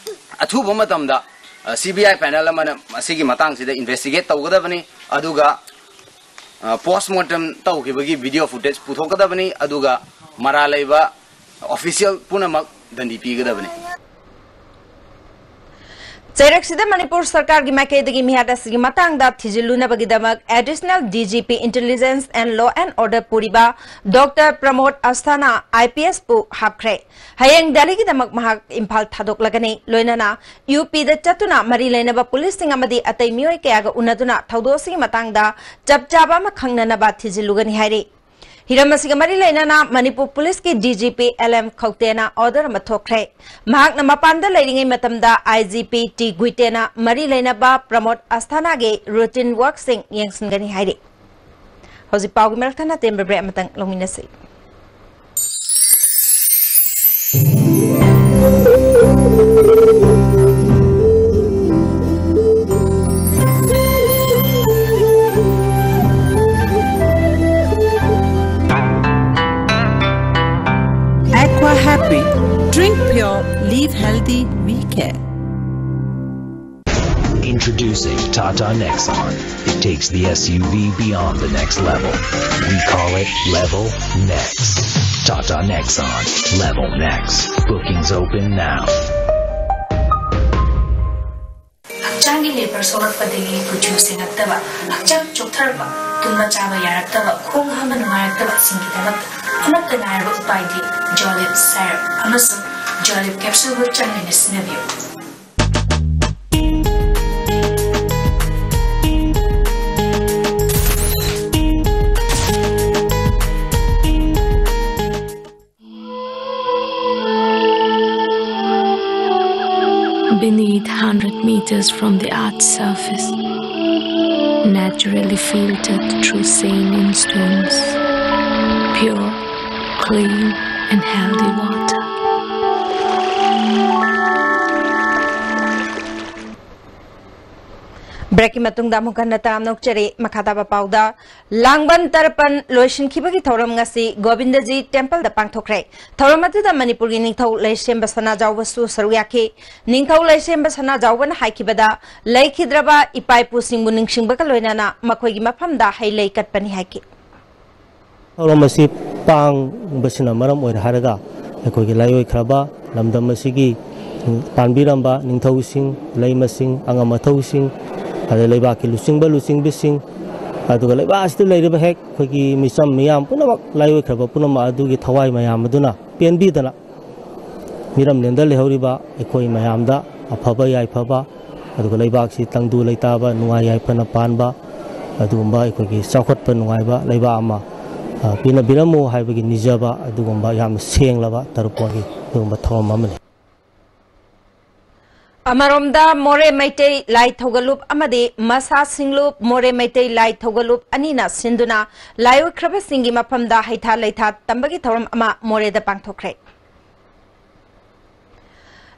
ꯑꯊꯨꯕ ꯃꯇꯝꯗ C B I panel ꯑꯃꯅ ꯃꯁꯤꯒꯤ ꯃꯇꯥꯡꯁꯤꯗ investigate ꯇꯧꯒꯗꯕꯅꯤ꯫ ꯑꯗꯨꯒ post mortem ꯇꯧꯈꯤꯕꯒꯤ video footage ꯄꯨꯊꯣꯛꯀꯗꯕꯅꯤ꯫ ꯑꯗꯨꯒ ꯃꯔꯥꯜ ꯂꯩꯕ official ꯄꯨꯝꯅꯃꯛ ꯗꯟꯗꯤ ꯄꯤꯒꯗꯕꯅꯤ꯫ ꯆꯩꯔꯛꯁꯤꯗ ꯃꯅꯤꯄꯨꯔ ꯁꯔꯀꯥꯔꯒꯤ ꯃꯥꯏꯀꯩꯗꯒꯤ ꯃꯤꯍꯥꯠ ꯑꯁꯤꯒꯤ ꯃꯇꯥꯡꯗ ꯊꯤꯖꯤꯜꯂꯨꯅꯕꯒꯤꯗꯃꯛ Additional D G P Intelligence and Law and Order ꯄꯨꯔꯤꯕ ꯗꯣꯛꯇꯔ ꯄ꯭ꯔꯃꯣꯗ ꯑꯁꯊꯥꯅꯥ, I P S ꯄꯨ ꯍꯥꯞꯈ꯭ꯔꯦ꯫ ꯍꯌꯦꯡ ꯗꯦꯜꯂꯤꯒꯤꯗꯃꯛ ꯃꯍꯥꯛ ꯏꯝꯐꯥꯜ ꯊꯥꯗꯣꯛꯂꯒꯅꯤ꯫ ꯂꯣꯏꯅꯅ ꯌꯨ ꯄꯤꯗ ꯆꯠꯇꯨꯅ ꯃꯔꯤ ꯂꯩꯅꯕ ꯄꯨꯂꯤꯁꯁꯤꯡ ꯑꯃꯗꯤ ꯑꯇꯩ ꯃꯤꯑꯣꯏ ꯀꯌꯥꯒ ꯎꯅꯗꯨꯅ ꯊꯧꯗꯣꯛ ꯑꯁꯤꯒꯤ ꯃꯇꯥꯡꯗ ꯆꯞ ꯆꯥꯕ ꯑꯃ ꯈꯪꯅꯅꯕ ꯊꯤꯖꯤꯜꯂꯨꯒꯅꯤ ꯍꯥꯏꯔꯤ꯫ ꯍꯤꯔꯝ ꯑꯁꯤꯒ ꯃꯔꯤ ꯂꯩꯅꯅ ꯃꯅꯤꯄꯨꯔ ꯄꯨꯂꯤꯁꯀꯤ D G P L M ꯈꯧꯇꯦꯅ order ꯑꯃ ꯊꯣꯛꯈ꯭ꯔꯦ꯫ ꯃꯍꯥꯛꯅ ꯃꯄꯥꯟꯗ ꯂꯩꯔꯤꯉꯩ ꯃꯇꯝꯗ I G P T ꯒꯨꯏꯇꯦꯅ ꯃꯔꯤ ꯂꯩꯅꯕ ꯄ꯭ꯔꯃꯣꯗ ꯑꯁꯊꯥꯅꯥꯒꯤ routine workꯁꯤꯡ ꯌꯦꯡꯁꯤꯟꯒꯅꯤ ꯍꯥꯏꯔꯤ꯫ ꯍꯧꯖꯤꯛ ꯄꯥꯎꯒꯤ ꯃꯔꯛ ꯊꯠꯅ ꯇꯦꯟꯕ break ꯑꯃꯇꯪ ꯂꯧꯃꯤꯟꯅꯁꯤ꯫ Introducing Tata Nexon. It takes the S U V beyond the next level. We call it Level Next. Tata Nexon. Level Next. Bookings open now. ꯍꯛꯆꯥꯡꯒꯤ labour ꯁꯣꯛꯂꯛꯄꯗꯒꯤ ꯀꯨꯆꯨ ꯁꯦꯡꯉꯛꯇꯕ, ꯍꯛꯆꯥꯡ ꯆꯣꯛꯊꯔꯛꯄ, ꯇꯨꯝꯕ ꯆꯥꯕ ꯌꯥꯔꯛꯇꯕ, ꯈꯣꯡ ꯍꯥꯝꯕ ꯅꯨꯡꯉꯥꯏꯔꯛꯇꯕꯁꯤꯡꯒꯤꯗꯃꯛꯇ ꯑꯃꯠꯇ ꯉꯥꯏꯔꯕ ꯎꯄꯥꯏꯗꯤ ꯖꯣꯂꯤꯞ ꯁꯥꯏꯔꯞ ꯑꯃꯁꯨꯡ ꯖꯣꯂꯤꯞ ꯀꯦꯞꯁꯨꯜꯕꯨ ꯆꯥꯡ ꯅꯥꯏꯅ ꯁꯤꯖꯤꯟꯅꯕꯤꯌꯨ꯫ Beneath, hundred meters from the earth's surface, naturally filtered through saline stones, pure, clean, and healthy water. ꯕ꯭ꯔꯦꯛꯀꯤ ꯃꯇꯨꯡꯗ ꯑꯃꯨꯛ ꯍꯟꯅ ꯇꯔꯥꯝꯅ ꯑꯣꯛꯆꯔꯤ꯫ ꯃꯈꯥ ꯇꯥꯕ ꯄꯥꯎꯗ, ꯂꯥꯡꯕꯟ ꯇꯔꯄꯟ ꯂꯣꯏꯁꯤꯟꯈꯤꯕꯒꯤ ꯊꯧꯔꯝ ꯉꯁꯤ ꯒꯣꯕꯤꯟꯗꯖꯤ ꯇꯦꯝꯄꯜꯗ ꯄꯥꯡꯊꯣꯛꯈ꯭ꯔꯦ꯫ ꯊꯧꯔꯝ ꯑꯗꯨꯗ ꯃꯅꯤꯄꯨꯔꯒꯤ ꯅꯤꯡꯊꯧ ꯂꯩꯁꯦꯝꯕ ꯁꯅꯥꯖꯥꯎꯕꯁꯨ ꯁꯔꯨꯛ ꯌꯥꯈꯤ꯫ ꯅꯤꯡꯊꯧ ꯂꯩꯁꯦꯝꯕ ꯁꯅꯥꯖꯥꯎꯕꯅ ꯍꯥꯏꯈꯤꯕꯗ, ꯂꯩꯈꯤꯗ꯭ꯔꯕ ꯏꯄꯥ ꯏꯄꯨꯁꯤꯡꯕꯨ ꯅꯤꯡꯁꯤꯡꯕꯒ ꯂꯣꯏꯅꯅ ꯃꯈꯣꯏꯒꯤ ꯃꯐꯝꯗ ꯍꯩ ꯂꯩ ꯀꯠꯄꯅꯤ ꯍꯥꯏꯈꯤ꯫ ꯊꯧꯔꯝ ꯑꯁꯤ ꯄꯥꯡꯕꯁꯤꯅ ꯃꯔꯝ ꯑꯣꯏꯔꯦ ꯍꯥꯏꯔꯒ, ꯑꯩꯈꯣꯏꯒꯤ ꯂꯥꯏꯑꯣꯏꯈ꯭ꯔꯕ ꯂꯝꯗꯝ ꯑꯁꯤꯒꯤ ꯄꯥꯟꯕꯤꯔꯝꯕ ꯅꯤꯡꯊꯧꯁꯤꯡ, ꯂꯩꯃꯁꯤꯡ, ꯑꯉꯝ ꯑꯊꯧꯁꯤꯡ, ꯑꯗꯩ ꯂꯩꯕꯥꯛꯀꯤ ꯂꯨꯆꯤꯡꯕ ꯂꯨꯆꯤꯡꯕꯤꯁꯤꯡ, ꯑꯗꯨꯒ ꯂꯩꯕꯥꯛ ꯑꯁꯤꯗ ꯂꯩꯔꯤꯕ ꯍꯦꯛ ꯑꯩꯈꯣꯏꯒꯤ ꯃꯤꯆꯝ ꯃꯤꯌꯥꯝ ꯄꯨꯝꯅꯃꯛ, ꯂꯥꯏꯑꯣꯏꯈ꯭ꯔꯕ ꯄꯨꯝꯅꯃꯛ ꯑꯗꯨꯒꯤ ꯊꯋꯥꯏ ꯃꯌꯥꯝ ꯑꯗꯨꯅ ꯄꯦꯟꯕꯤꯗꯅ ꯃꯤꯔꯝꯂꯦꯟꯗ ꯂꯩꯍꯧꯔꯤꯕ ꯑꯩꯈꯣꯏ ꯃꯌꯥꯝꯗ ꯑꯐꯕ ꯌꯥꯏꯐꯕ, ꯑꯗꯨꯒ ꯂꯩꯕꯥꯛꯁꯤ ꯇꯪꯗꯨ ꯂꯩꯇꯥꯕ, ꯅꯨꯡꯉꯥꯏ ꯌꯥꯏꯐꯅ ꯄꯥꯟꯕ, ꯑꯗꯨꯒꯨꯝꯕ ꯑꯩꯈꯣꯏꯒꯤ ꯆꯥꯎꯈꯠꯄ ꯅꯨꯡꯉꯥꯏꯕ ꯂꯩꯕꯥꯛ ꯑꯃ, ꯑ, ꯄꯤꯅꯕꯤꯔꯝꯃꯨ ꯍꯥꯏꯕꯒꯤ ꯅꯤꯖꯕ, ꯑꯗꯨꯒꯨꯝꯕ ꯌꯥꯝꯅ ꯁꯦꯡꯂꯕ ꯇꯔꯨꯛꯄꯒꯤ ꯑꯗꯨꯒꯨꯝꯕ ꯊꯧꯔꯝ ꯑꯃꯅꯤ꯫ ꯑꯃꯔꯣꯝꯗ, ꯃꯣꯔꯦ ꯃꯩꯇꯩ ꯂꯥꯏ ꯊꯧꯒꯜꯂꯨꯞ ꯑꯃꯗꯤ ꯃꯁꯥ ꯁꯤꯡꯂꯨꯞ ꯃꯣꯔꯦ ꯃꯩꯇꯩ ꯂꯥꯏ ꯊꯧꯒꯜꯂꯨꯞ ꯑꯅꯤꯅ ꯁꯤꯟꯗꯨꯅ ꯂꯥꯏꯑꯣꯏꯈ꯭ꯔꯕꯁꯤꯡꯒꯤ ꯃꯐꯝꯗ ꯍꯩꯊꯥ ꯂꯩꯊꯥ ꯇꯝꯕꯒꯤ ꯊꯧꯔꯝ ꯑꯃ ꯃꯣꯔꯦꯗ ꯄꯥꯡꯊꯣꯛꯈ꯭ꯔꯦ꯫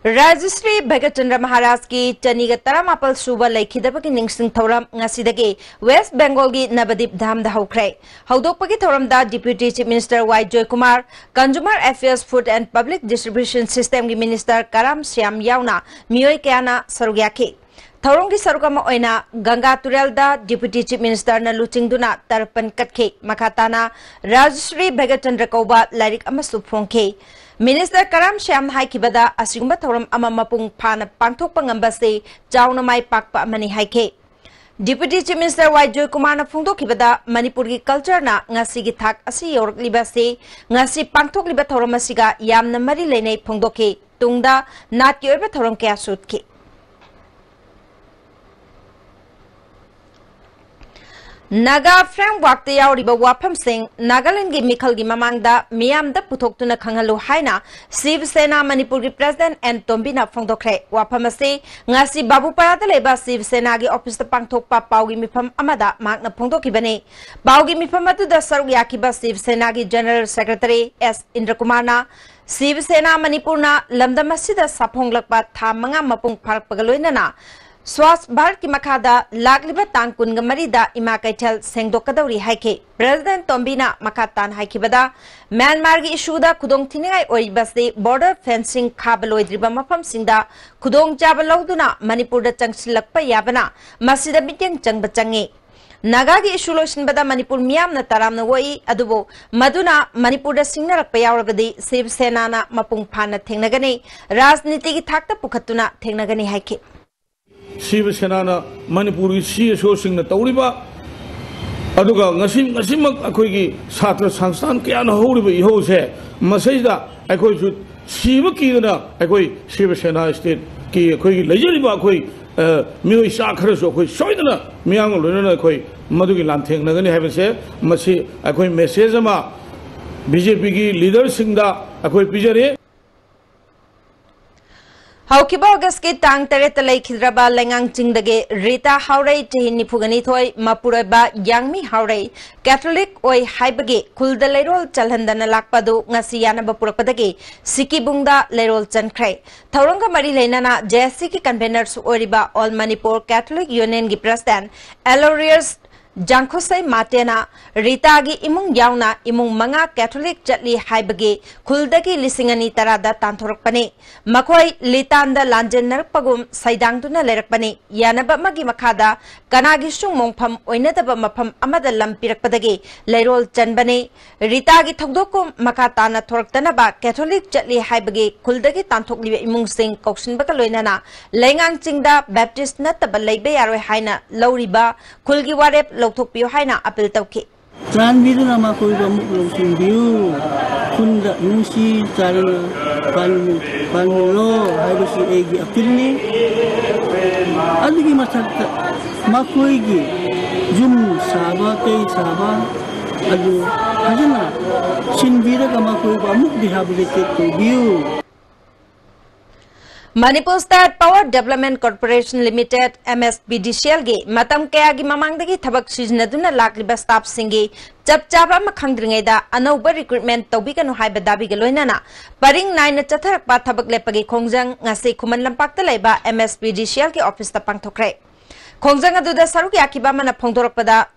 ꯔꯥꯖꯁ꯭ꯔꯤ ꯚꯒꯠꯆꯟꯗ꯭ꯔ ꯃꯍꯥꯔꯥꯖꯀꯤ ꯆꯅꯤꯒ ꯇꯔꯥꯃꯥꯄꯜ ꯁꯨꯕ ꯂꯩꯈꯤꯗꯕꯒꯤ ꯅꯤꯡꯁꯤꯡ ꯊꯧꯔꯝ ꯉꯁꯤꯗꯒꯤ ꯋꯦꯁ ꯕꯦꯡꯒꯣꯜꯒꯤ ꯅꯕꯗꯤꯞ ꯙꯥꯝꯗ ꯍꯧꯈ꯭ꯔꯦ꯫ ꯍꯧꯗꯣꯛꯄꯒꯤ ꯊꯧꯔꯝꯗ Deputy Chief Minister Y Joykumar, Consumer Affairs, Food and Public Distribution Systemꯒꯤ Minister ꯀꯔꯥꯝ ꯁ꯭ꯌꯥꯝ ꯌꯥꯎꯅ ꯃꯤꯑꯣꯏ ꯀꯌꯥꯅ ꯁꯔꯨꯛ ꯌꯥꯈꯤ꯫ ꯊꯧꯔꯝꯒꯤ ꯁꯔꯨꯛ ꯑꯃ ꯑꯣꯏꯅ ꯒꯪꯒꯥ ꯇꯨꯔꯦꯜꯗ Deputy Chief Ministerꯅ ꯂꯨꯆꯤꯡꯗꯨꯅ ꯇꯔꯄꯟ ꯀꯠꯈꯤ꯫ ꯃꯈꯥ ꯇꯥꯅ ꯔꯥꯖꯁ꯭ꯔꯤ ꯚꯒꯠꯆꯟꯗ꯭ꯔ ꯀꯧꯕ ꯂꯥꯏꯔꯤꯛ ꯑꯃꯁꯨ ꯐꯣꯡꯈꯤ꯫ Minister ꯀꯔꯥꯝ ꯁ꯭ꯌꯥꯝꯅ ꯍꯥꯏꯈꯤꯕꯗ, ꯑꯁꯤꯒꯨꯝꯕ ꯊꯧꯔꯝ ꯑꯃ ꯃꯄꯨꯡ ꯐꯥꯅ ꯄꯥꯡꯊꯣꯛꯄ ꯉꯝꯕꯁꯤ ꯆꯥꯎꯅ ꯃꯥꯏ ꯄꯥꯛꯄ ꯑꯃꯅꯤ ꯍꯥꯏꯈꯤ꯫ Deputy Chief Minister ꯋꯥꯏ ꯖꯣꯏꯀꯨꯃꯥꯔꯅ ꯐꯣꯡꯗꯣꯛꯈꯤꯕꯗ, ꯃꯅꯤꯄꯨꯔꯒꯤ cultureꯅ ꯉꯁꯤꯒꯤ ꯊꯥꯛ ꯑꯁꯤ ꯌꯧꯔꯛꯂꯤꯕ ꯑꯁꯤ ꯉꯁꯤ ꯄꯥꯡꯊꯣꯛꯂꯤꯕ ꯊꯧꯔꯝ ꯑꯁꯤꯒ ꯌꯥꯝꯅ ꯃꯔꯤ ꯂꯩꯅꯩ ꯐꯣꯡꯗꯣꯛꯈꯤ꯫ ꯇꯨꯡꯗ ꯅꯥꯠꯀꯤ ꯑꯣꯏꯕ ꯊꯧꯔꯝ ꯀꯌꯥꯁꯨ ꯎꯠꯈꯤ꯫ ꯅꯥꯒꯥ Frameworkꯇ ꯌꯥꯎꯔꯤꯕ ꯋꯥꯐꯝꯁꯤꯡ ꯅꯥꯒꯥꯂꯦꯟꯗꯒꯤ ꯃꯤꯈꯜꯒꯤ ꯃꯃꯥꯡꯗ ꯃꯤꯌꯥꯝꯗ ꯄꯨꯊꯣꯛꯇꯨꯅ ꯈꯪꯍꯜꯂꯨ ꯍꯥꯏꯅ ꯁꯤꯕ ꯁꯦꯅꯥ ꯃꯅꯤꯄꯨꯔꯒꯤ President ꯑꯦꯟ ꯇꯣꯝꯕꯤꯅ ꯐꯣꯡꯗꯣꯛꯈ꯭ꯔꯦ꯫ ꯋꯥꯐꯝ ꯑꯁꯤ ꯉꯁꯤ ꯕꯥꯕꯨꯄꯥꯔꯥꯗ ꯂꯩꯕ ꯁꯤꯕ ꯁꯦꯅꯥꯒꯤ officeꯇ ꯄꯥꯡꯊꯣꯛꯄ ꯄꯥꯎꯒꯤ ꯃꯤꯐꯝ ꯑꯃꯗ ꯃꯍꯥꯛꯅ ꯐꯣꯡꯗꯣꯛꯈꯤꯕꯅꯤ꯫ ꯄꯥꯎꯒꯤ ꯃꯤꯐꯝ ꯑꯗꯨꯗ ꯁꯔꯨꯛ ꯌꯥꯈꯤꯕ ꯁꯤꯕ ꯁꯦꯅꯥꯒꯤ General Secretary ꯑꯦꯁ ꯏꯟꯗ꯭ꯔꯀꯨꯃꯥꯔꯅ ꯁꯤꯕ ꯁꯦꯅꯥ ꯃꯅꯤꯄꯨꯔꯅ ꯂꯝꯗꯝ ꯑꯁꯤꯗ ꯁꯥꯐꯣꯡꯂꯛꯄ ꯊꯥ ꯃꯉꯥ ꯃꯄꯨꯡ ꯐꯥꯔꯛꯄꯒ ꯂꯣꯏꯅꯅ ꯁ꯭ꯋꯥꯁ ꯚꯥꯔꯠꯀꯤ ꯃꯈꯥꯗ ꯂꯥꯛꯂꯤꯕ ꯇꯥꯡ ꯀꯨꯟꯒ ꯃꯔꯤꯗ ꯏꯃꯥ ꯀꯩꯊꯦꯜ ꯁꯦꯡꯗꯣꯛꯀꯗꯧꯔꯤ ꯍꯥꯏꯈꯤ꯫ President ꯇꯣꯝꯕꯤꯅ ꯃꯈꯥ ꯇꯥꯅ ꯍꯥꯏꯈꯤꯕꯗ, ꯃ꯭ꯌꯥꯟꯃꯥꯔꯒꯤ issueꯗ ꯈꯨꯗꯣꯡ ꯊꯤꯅꯤꯡꯉꯥꯏ ꯑꯣꯏꯔꯤꯕꯁꯤ border fencing ꯈꯥꯕ ꯂꯣꯏꯗ꯭ꯔꯤꯕ ꯃꯐꯝꯁꯤꯡꯗ ꯈꯨꯗꯣꯡꯆꯥꯕ ꯂꯧꯗꯨꯅ ꯃꯅꯤꯄꯨꯔꯗ ꯆꯪꯁꯤꯜꯂꯛꯄ ꯌꯥꯕꯅ ꯃꯁꯤꯗ ꯃꯤꯠꯌꯦꯡ ꯆꯪꯕ ꯆꯪꯏ꯫ ꯅꯥꯒꯥꯒꯤ issue ꯂꯣꯏꯁꯤꯟꯕꯗ ꯃꯅꯤꯄꯨꯔ ꯃꯤꯌꯥꯝꯅ ꯇꯔꯥꯝꯅ ꯑꯣꯛꯏ, ꯑꯗꯨꯕꯨ ꯃꯗꯨꯅ ꯃꯅꯤꯄꯨꯔꯗ ꯁꯤꯡꯅꯔꯛꯄ ꯌꯥꯎꯔꯕꯗꯤ ꯁꯤꯕ ꯁꯦꯅꯥꯅ ꯃꯄꯨꯡ ꯐꯥꯅ ꯊꯦꯡꯅꯒꯅꯤ, ꯔꯥꯖꯅꯤꯇꯤꯒꯤ ꯊꯥꯛꯇ ꯄꯨꯈꯠꯇꯨꯅ ꯊꯦꯡꯅꯒꯅꯤ ꯍꯥꯏꯈꯤ꯫ ꯁꯤꯕ ꯁꯦꯅꯥꯅ ꯃꯅꯤꯄꯨꯔꯒꯤ CSOꯁꯤꯡꯅ ꯇꯧꯔꯤꯕ, ꯑꯗꯨꯒ ꯉꯁꯤ, ꯉꯁꯤꯃꯛ ꯑꯩꯈꯣꯏꯒꯤ ꯁꯥꯇ꯭ꯔ ꯁꯪꯁꯊꯥꯟ ꯀꯌꯥꯅ ꯍꯧꯔꯤꯕ ꯏꯍꯧꯁꯦ, ꯃꯁꯤꯗ ꯑꯩꯈꯣꯏꯁꯨ ꯁꯤꯕ ꯀꯤꯗꯅ ꯑꯩꯈꯣꯏ ꯁꯤꯕ ꯁꯦꯅꯥ stateꯀꯤ ꯑꯩꯈꯣꯏꯒꯤ ꯂꯩꯖꯔꯤꯕ ꯑꯩꯈꯣꯏ, ꯑ, ꯃꯤꯑꯣꯏ ꯆꯥ ꯈꯔꯁꯨ ꯑꯩꯈꯣꯏ ꯁꯣꯏꯗꯅ ꯃꯤꯌꯥꯝꯒ ꯂꯣꯏꯅꯅ ꯑꯩꯈꯣꯏ ꯃꯗꯨꯒꯤ ꯂꯥꯟꯊꯦꯡꯅꯒꯅꯤ ꯍꯥꯏꯕꯁꯦ, ꯃꯁꯤ ꯑꯩꯈꯣꯏ message ꯑꯃ BJPꯒꯤ leaderꯁꯤꯡꯗ ꯑꯩꯈꯣꯏ ꯄꯤꯖꯔꯤ꯫ ꯍꯧꯈꯤꯕ ꯑꯣꯒꯁꯀꯤ ꯇꯥꯡ ꯇꯔꯦꯠꯇ ꯂꯩꯈꯤꯗ꯭ꯔꯕ ꯂꯩꯉꯥꯡ ꯆꯤꯡꯗꯒꯤ ꯔꯤꯇꯥ ꯍꯥꯎꯔꯩ, ꯆꯍꯤ ꯅꯤꯐꯨꯒ ꯅꯤꯊꯣꯏ, ꯃꯄꯨꯔꯣꯏꯕ ꯌꯥꯡꯃꯤ ꯍꯥꯎꯔꯩ, ꯀꯦꯊꯣꯂꯤꯛ ꯑꯣꯏ ꯍꯥꯏꯕꯒꯤ ꯈꯨꯜꯗ ꯂꯩꯔꯣꯜ ꯆꯜꯍꯟꯗꯅ ꯂꯥꯛꯄ ꯑꯗꯨ ꯉꯁꯤ ꯌꯥꯅꯕ ꯄꯨꯔꯛꯄꯗꯒꯤ ꯁꯤꯀꯤꯕꯨꯡꯗ ꯂꯩꯔꯣꯜ ꯆꯟꯈ꯭ꯔꯦ꯫ ꯊꯧꯔꯝꯒ ꯃꯔꯤ ꯂꯩꯅꯅ ꯖꯦ ꯑꯦꯁ ꯁꯤꯒꯤ ꯀꯟꯚꯦꯅꯔꯁꯨ ꯑꯣꯏꯔꯤꯕ ꯑꯣꯜ ꯃꯅꯤꯄꯨꯔ ꯀꯦꯊꯣꯂꯤꯛ ꯌꯨꯅꯤꯌꯟꯒꯤ ꯄ꯭ꯔꯦꯁꯤꯗꯦꯟꯠ ꯑꯦꯂꯣꯔꯤꯌꯁ ꯖꯥꯡꯈꯣꯁꯩ ꯃꯥꯇꯦꯅ ꯔꯤꯇꯥꯒꯤ ꯏꯃꯨꯡ ꯌꯥꯎꯅ ꯏꯃꯨꯡ ꯃꯉꯥ ꯀꯦꯊꯣꯂꯤꯛ ꯆꯠꯂꯤ ꯍꯥꯏꯕꯒꯤ ꯈꯨꯜꯗꯒꯤ ꯂꯤꯁꯤꯡ ꯑꯅꯤ ꯇꯔꯥꯗ ꯇꯥꯟꯊꯣꯔꯛꯄꯅꯤ꯫ ꯃꯈꯣꯏ ꯂꯤꯇꯥꯟꯗ ꯂꯥꯟꯖꯦꯟꯅꯔꯛꯄꯒꯨꯝ ꯁꯩꯗꯥꯡꯗꯨꯅ ꯂꯩꯔꯛꯄꯅꯤ꯫ ꯌꯥꯅꯕ ꯑꯃꯒꯤ ꯃꯈꯥꯗ ꯀꯅꯥꯒꯤꯁꯨ ꯃꯣꯡꯐꯝ ꯑꯣꯏꯅꯗꯕ ꯃꯐꯝ ꯑꯃꯗ ꯂꯝ ꯄꯤꯔꯛꯄꯗꯒꯤ ꯂꯩꯔꯣꯜ ꯆꯟꯕꯅꯤ꯫ ꯔꯤꯇꯥꯒꯤ ꯊꯧꯗꯣꯛꯀꯨꯝ ꯃꯈꯥ ꯇꯥꯅ ꯊꯣꯔꯛꯇꯅꯕ ꯀꯦꯊꯣꯂꯤꯛ ꯆꯠꯂꯤ ꯍꯥꯏꯕꯒꯤ ꯈꯨꯜꯗꯒꯤ ꯇꯥꯟꯊꯣꯛꯂꯤꯕ ꯏꯃꯨꯡꯁꯤꯡ ꯀꯧꯁꯤꯟꯕꯒ ꯂꯣꯏꯅꯅ ꯂꯩꯉꯥꯡ ꯆꯤꯡꯗ ꯕꯦꯞꯇꯤꯁ ꯅꯠꯇꯕ ꯂꯩꯕ ꯌꯥꯔꯣꯏ ꯍꯥꯏꯅ ꯂꯧꯔꯤꯕ ꯈꯨꯜꯒꯤ ꯋꯥꯔꯦꯞ ꯂꯧꯊꯣꯛꯄꯤꯌꯨ ꯍꯥꯏꯅ ꯑꯄꯤꯜ ꯇꯧꯈꯤ꯫ ꯆꯥꯟꯕꯤꯗꯨꯅ ꯃꯈꯣꯏꯕꯨ ꯑꯃꯨꯛ ꯂꯧꯁꯤꯟꯕꯤꯌꯨ꯫ ꯈꯨꯟꯗ ꯅꯨꯡꯁꯤ ꯆꯥꯟꯅꯅ ꯄꯥꯟ-, ꯄꯥꯟꯃꯤꯟꯅꯔꯣ ꯍꯥꯏꯕꯁꯤ ꯑꯩꯒꯤ ꯑꯄꯤꯜꯅꯤ꯫ ꯑꯗꯨꯒꯤ ꯃꯊꯛꯇ ꯃꯈꯣꯏꯒꯤ ꯌꯨꯝ ꯁꯥꯕ, ꯀꯩ ꯁꯥꯕ ꯑꯗꯨ ꯐꯖꯅ ꯁꯤꯟꯕꯤꯔꯒ ꯃꯈꯣꯏꯕꯨ ꯑꯃꯨꯛ rehabilitate ꯇꯧꯕꯤꯌꯨ꯫ Manipur State Power Development Corporation Limited, M S P D C L ꯒꯤ ꯃꯇꯝ ꯀꯌꯥꯒꯤ ꯃꯃꯥꯡꯗꯒꯤ ꯊꯕꯛ ꯁꯤꯖꯤꯟꯅꯗꯨꯅ ꯂꯥꯛꯂꯤꯕ staff ꯁꯤꯡꯒꯤ ꯆꯞ ꯆꯥꯕ ꯑꯃ ꯈꯪꯗ꯭ꯔꯤꯉꯩꯗ ꯑꯅꯧꯕ recruitment ꯇꯧꯕꯤꯒꯅꯨ ꯍꯥꯏꯕ ꯗꯥꯕꯤꯒ ꯂꯣꯏꯅꯅ ꯄꯔꯤꯡ ꯅꯥꯏꯅ ꯆꯠꯊꯔꯛꯄ ꯊꯕꯛ ꯂꯦꯞꯄꯒꯤ ꯈꯣꯡꯖꯪ ꯉꯁꯤ ꯈꯨꯃꯟ ꯂꯝꯄꯥꯛꯇ ꯂꯩꯕ M S P D C L ꯒꯤ office ꯇ ꯄꯥꯡꯊꯣꯛꯈ꯭ꯔꯦ꯫ ꯈꯣꯡꯖꯪ ꯑꯗꯨꯗ ꯁꯔꯨꯛ ꯌꯥꯈꯤꯕ ꯑꯃꯅ ꯐꯣꯡꯗꯣꯔꯛꯄꯗ,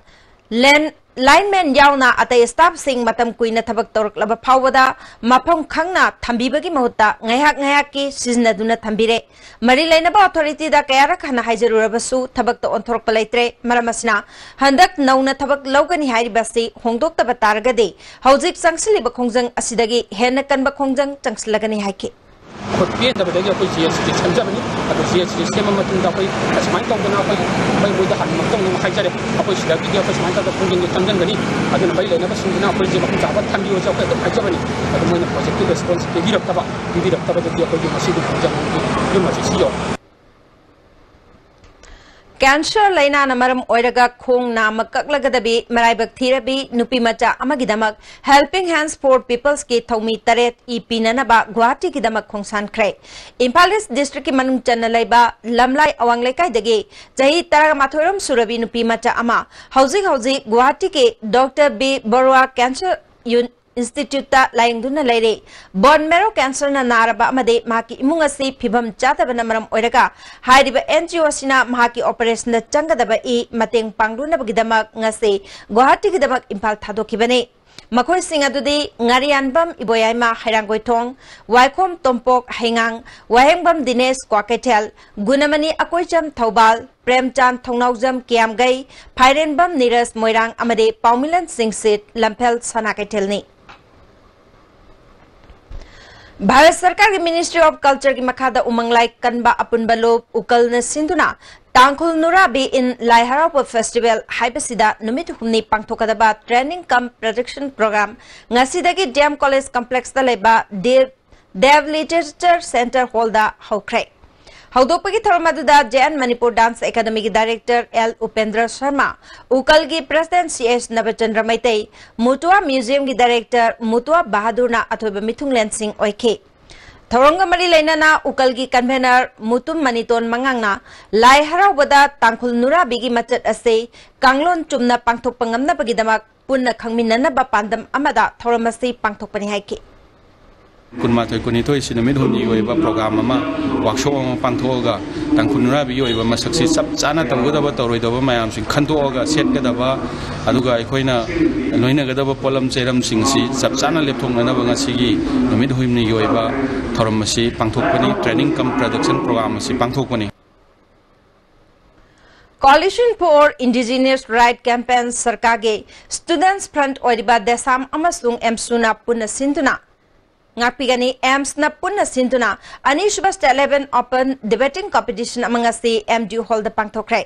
ꯂꯦꯟ-, lineman ꯌꯥꯎꯅ ꯑꯇꯩ staff ꯁꯤꯡ ꯃꯇꯝ ꯀꯨꯏꯅ ꯊꯕꯛ ꯇꯧꯔꯛꯂꯕ ꯐꯥꯎꯕꯗ ꯃꯐꯝ ꯈꯪꯅ ꯊꯝꯕꯤꯕꯒꯤ ꯃꯍꯨꯠꯇ ꯉꯥꯏꯍꯥꯛ ꯉꯥꯏꯍꯥꯛꯀꯤ ꯁꯤꯖꯤꯟꯅꯗꯨꯅ ꯊꯝꯕꯤꯔꯦ꯫ ꯃꯔꯤ ꯂꯩꯅꯕ authority ꯗ ꯀꯌꯥꯔꯛ ꯍꯟꯅ ꯍꯥꯏꯖꯔꯨꯔꯕꯁꯨ ꯊꯕꯛꯇ ꯑꯣꯟꯊꯣꯔꯛꯄ ꯂꯩꯇ꯭ꯔꯦ꯫ ꯃꯔꯝ ꯑꯁꯤꯅ ꯍꯟꯗꯛ ꯅꯧꯅ ꯊꯕꯛ ꯂꯧꯒꯅꯤ ꯍꯥꯏꯔꯤꯕ ꯑꯁꯤ ꯍꯣꯡꯗꯣꯛꯇꯕ ꯇꯥꯔꯒꯗꯤ ꯍꯧꯖꯤꯛ ꯆꯪꯁꯤꯜꯂꯤꯕ ꯈꯣꯡꯖꯪ ꯑꯁꯤꯗꯒꯤ ꯍꯦꯟꯅ ꯀꯟꯕ ꯈꯣꯡꯖꯪ ꯆꯪꯁꯤꯜꯂꯒꯅꯤ ꯍꯥꯏꯈꯤ꯫ ꯑꯩꯈꯣꯏ ꯄꯦꯟꯗꯕꯗꯒꯤ ꯑꯩꯈꯣꯏ ꯖꯤ ꯑꯦꯁ ꯁꯤ ꯁꯦꯝꯖꯕꯅꯤ꯫ ꯑꯗꯣ ꯖꯤ ꯑꯦꯁ ꯁꯤ ꯁꯦꯝꯕ ꯃꯇꯨꯡꯗ ꯑꯩꯈꯣꯏ ꯑꯁꯨꯃꯥꯏꯅ ꯇꯧꯗꯅ ꯑꯩꯈꯣꯏ, ꯑꯩꯈꯣꯏ ꯃꯣꯏꯗ ꯍꯥꯟꯅꯃꯛꯇ ꯑꯃꯨꯛ ꯍꯥꯏꯖꯔꯦ, ꯑꯩꯈꯣꯏ ꯁꯤꯗꯒꯤꯗꯤ ꯑꯩꯈꯣꯏ ꯁꯨꯃꯥꯏꯅ ꯇꯧꯗꯅ ꯈꯣꯡꯖꯪꯁꯦ ꯆꯪꯁꯤꯟꯒꯅꯤ, ꯑꯗꯨꯅ ꯃꯔꯤ ꯂꯩꯅꯕꯁꯤꯡꯗꯨꯅ ꯑꯩꯈꯣꯏꯁꯦ ꯃꯐꯝ ꯆꯥꯕ ꯊꯝꯕꯤꯌꯨꯁꯦ ꯑꯩꯈꯣꯏ ꯑꯗꯨꯝ ꯍꯥꯏꯖꯕꯅꯤ꯫ ꯑꯗꯨ ꯃꯣꯏꯅ positive response ꯄꯤꯕꯤꯔꯛꯇꯕ, ꯄꯤꯕꯤꯔꯛꯇꯕꯗꯒꯤ ꯑꯩꯈꯣꯏꯒꯤ ꯉꯁꯤꯗꯤ ꯈꯣꯡꯖꯪꯒꯤ ꯌꯨꯝ ꯑꯁꯤ ꯁꯤ ꯌꯧꯔꯦ꯫ Cancer ꯂꯥꯏꯅꯥꯅ ꯃꯔꯝ ꯑꯣꯏꯔꯒ ꯈꯣꯡ ꯅꯥꯝꯃ ꯀꯛꯂꯒꯗꯕꯤ ꯃꯔꯥꯏꯕꯛ ꯊꯤꯔꯕꯤ ꯅꯨꯄꯤ ꯃꯆꯥ ꯑꯃꯒꯤꯗꯃꯛ Helping Hands for People's ꯀꯤ ꯊꯧꯃꯤ ꯇꯔꯦꯠ ꯏ ꯄꯤꯅꯅꯕ ꯒꯨꯋꯥꯍꯥꯇꯤꯒꯤꯗꯃꯛ ꯈꯣꯡꯁꯥꯟꯈ꯭ꯔꯦ꯫ ꯏꯝꯐꯥꯜ ꯏꯁ ꯗꯤꯁꯇ꯭ꯔꯤꯛꯀꯤ ꯃꯅꯨꯡ ꯆꯟꯅ ꯂꯩꯕ ꯂꯝꯂꯥꯏ ꯑꯋꯥꯡ ꯂꯩꯀꯥꯏꯗꯒꯤ ꯆꯍꯤ ꯇꯔꯥꯃꯥꯊꯣꯏ ꯔꯣꯝ ꯁꯨꯔꯕꯤ ꯅꯨꯄꯤ ꯃꯆꯥ ꯑꯃ ꯍꯧꯖꯤꯛ ꯍꯧꯖꯤꯛ ꯒꯨꯋꯥꯍꯥꯇꯤꯒꯤ ꯗꯣꯛꯇꯔ ꯕꯤ ꯕꯔꯨꯋꯥ ꯀꯦꯟꯁꯔ ꯌꯨꯟ ꯏꯟꯁꯇꯤꯇ꯭ꯌꯨꯠꯇ ꯂꯥꯌꯦꯡꯗꯨꯅ ꯂꯩꯔꯤ꯫ Bone marrow cancer ꯅ ꯅꯥꯔꯕ ꯑꯃꯗꯤ ꯃꯍꯥꯛꯀꯤ ꯏꯃꯨꯡ ꯑꯁꯤ ꯐꯤꯕꯝ ꯆꯥꯗꯕꯅ ꯃꯔꯝ ꯑꯣꯏꯔꯒ ꯍꯥꯏꯔꯤꯕ N G O ꯑꯁꯤꯅ ꯃꯍꯥꯛꯀꯤ operation ꯗ ꯆꯪꯒꯗꯕ ꯏ ꯃꯇꯦꯡ ꯄꯥꯡꯂꯨꯅꯕꯒꯤꯗꯃꯛ ꯉꯁꯤ ꯒꯨꯋꯥꯍꯥꯇꯤꯒꯤꯗꯃꯛ ꯏꯝꯐꯥꯜ ꯊꯥꯗꯣꯛꯈꯤꯕꯅꯤ꯫ ꯃꯈꯣꯏꯁꯤꯡ ꯑꯗꯨꯗꯤ ꯉꯥꯔꯤꯌꯥꯟꯕꯝ ꯏꯕꯣꯌꯥꯏꯃ ꯍꯩꯔꯥꯡꯒꯣꯏꯊꯣꯡ, ꯋꯥꯏꯈꯣꯝ ꯇꯣꯝꯄꯣꯛ ꯍꯩꯉꯥꯡ, ꯋꯥꯍꯦꯡꯕꯝ ꯗꯤꯅꯦꯁ ꯀ꯭ꯋꯥꯀꯩꯊꯦꯜ, ꯒꯨꯅꯃꯅꯤ ꯑꯀꯣꯏꯆꯝ ꯊꯧꯕꯥꯜ, ꯄ꯭ꯔꯦꯝꯆꯥꯟ ꯊꯧꯅꯥꯎꯖꯝ ꯀꯤꯌꯥꯝꯒꯩ, ꯐꯥꯏꯔꯦꯟꯕꯝ ꯅꯤꯔꯖ ꯃꯣꯏꯔꯥꯡ ꯑꯃꯗꯤ ꯄꯥꯎꯃꯤꯂꯟ ꯁꯤꯡꯁꯤꯠ ꯂꯝꯐꯦꯜ ꯁꯅꯥ ꯀꯩꯊꯦꯜꯅꯤ꯫ ꯚꯥꯔꯠ ꯁꯔꯀꯥꯔꯒꯤ Ministry of Culture ꯒꯤ ꯃꯈꯥꯗ ꯎꯃꯪ ꯂꯥꯏ ꯀꯟꯕ ꯑꯄꯨꯟꯕ ꯂꯨꯞ ꯎꯀꯜꯅ ꯁꯤꯟꯗꯨꯅ ꯇꯥꯡꯈꯨꯜ ꯅꯨꯔꯥꯕꯤ in ꯂꯥꯏ ꯍꯔꯥꯎꯕ festival ꯍꯥꯏꯕꯁꯤꯗ ꯅꯨꯃꯤꯠ ꯍꯨꯝꯅꯤ ꯄꯥꯡꯊꯣꯛꯀꯗꯕ training cum production program ꯉꯁꯤꯗꯒꯤ D M College complex ꯇ ꯂꯩꯕ ꯗꯦꯕ ꯗꯦꯕ Literature Centre Hall ꯗ ꯍꯧꯈ꯭ꯔꯦ꯫ ꯍꯧꯗꯣꯛꯄꯒꯤ ꯊꯧꯔꯝ ꯑꯗꯨꯗ J N Manipur Dance Academy ꯒꯤ Director L Upendra Sharma, ꯎꯀꯜꯒꯤ President C H ꯅꯕꯆꯟꯗ꯭ꯔ ꯃꯩꯇꯩ, ꯃꯨꯇꯨꯋꯥ Museum ꯒꯤ Director ꯃꯨꯇꯨꯋꯥ ꯕꯍꯥꯗꯨꯔꯅ ꯑꯊꯣꯏꯕ ꯃꯤꯊꯨꯡꯂꯦꯟꯁꯤꯡ ꯑꯣꯏꯈꯤ꯫ ꯊꯧꯔꯝꯒ ꯃꯔꯤ ꯂꯩꯅꯅ ꯎꯀꯜꯒꯤ convener ꯃꯨꯇꯨꯝ ꯃꯅꯤꯇꯣꯟ ꯃꯉꯥꯡꯅ ꯂꯥꯏ ꯍꯔꯥꯎꯕꯗ ꯇꯥꯡꯈꯨꯜ ꯅꯨꯔꯥꯕꯤꯒꯤ ꯃꯆꯠ ꯑꯁꯤ ꯀꯥꯡꯂꯣꯟ ꯆꯨꯝꯅ ꯄꯥꯡꯊꯣꯛꯄ ꯉꯝꯅꯕꯒꯤꯗꯃꯛ ꯄꯨꯟꯅ ꯈꯪꯃꯤꯟꯅꯅꯕ ꯄꯥꯟꯗꯝ ꯑꯃꯗ ꯊꯧꯔꯝ ꯑꯁꯤ ꯄꯥꯡꯊꯣꯛꯄꯅꯤ ꯍꯥꯏꯈꯤ꯫ ꯀꯨꯟꯃꯥꯊꯣꯏ, ꯀꯨꯟꯅꯤꯊꯣꯏꯁꯤ ꯅꯨꯃꯤꯠ ꯍꯨꯝꯅꯤꯒꯤ ꯑꯣꯏꯕ program ꯑꯃ, workshop ꯑꯃ ꯄꯥꯡꯊꯣꯛꯑꯒ ꯇꯥꯡꯈꯨꯜ ꯅꯨꯔꯥꯕꯤꯒꯤ ꯑꯣꯏꯕ ꯃꯁꯛꯁꯤ ꯆꯞ ꯆꯥꯅ ꯇꯧꯒꯗꯕ ꯇꯧꯔꯣꯏꯗꯕ ꯃꯌꯥꯝꯁꯤꯡ ꯈꯟꯗꯣꯛꯑꯒ ꯁꯦꯠꯀꯗꯕ, ꯑꯗꯨꯒ ꯑꯩꯈꯣꯏꯅ ꯂꯣꯏꯅꯒꯗꯕ ꯄꯣꯠꯂꯝ ꯆꯩꯔꯝꯁꯤꯡ ꯑꯁꯤ ꯆꯞ ꯆꯥꯅ ꯂꯦꯞꯊꯣꯛꯅꯅꯕ ꯉꯁꯤꯒꯤ ꯅꯨꯃꯤꯠ ꯍꯨꯝꯅꯤꯒꯤ ꯑꯣꯏꯕ ꯊꯧꯔꯝ ꯑꯁꯤ ꯄꯥꯡꯊꯣꯛꯄꯅꯤ, training cum production program ꯑꯁꯤ ꯄꯥꯡꯊꯣꯛꯄꯅꯤ꯫ Coalition for Indigenous Right Campaign ꯁꯔꯀꯥꯔꯒꯤ Students Front ꯑꯣꯏꯔꯤꯕ ꯗꯦꯁꯥꯝ ꯑꯃꯁꯨꯡ ꯑꯦꯝꯁꯨꯅ ꯄꯨꯟꯅ ꯁꯤꯟꯗꯨꯅ ꯉꯥꯛꯄꯤꯒꯅꯤ꯫ ꯑꯦꯝꯁꯅ ꯄꯨꯟꯅ ꯁꯤꯟꯗꯨꯅ ꯑꯅꯤꯁꯨꯕ State Level Open Debating Competition ꯑꯃ ꯉꯁꯤ ꯑꯦꯝ ꯗꯤ ꯌꯨ ꯍꯣꯜꯗ ꯄꯥꯡꯊꯣꯛꯈ꯭ꯔꯦ꯫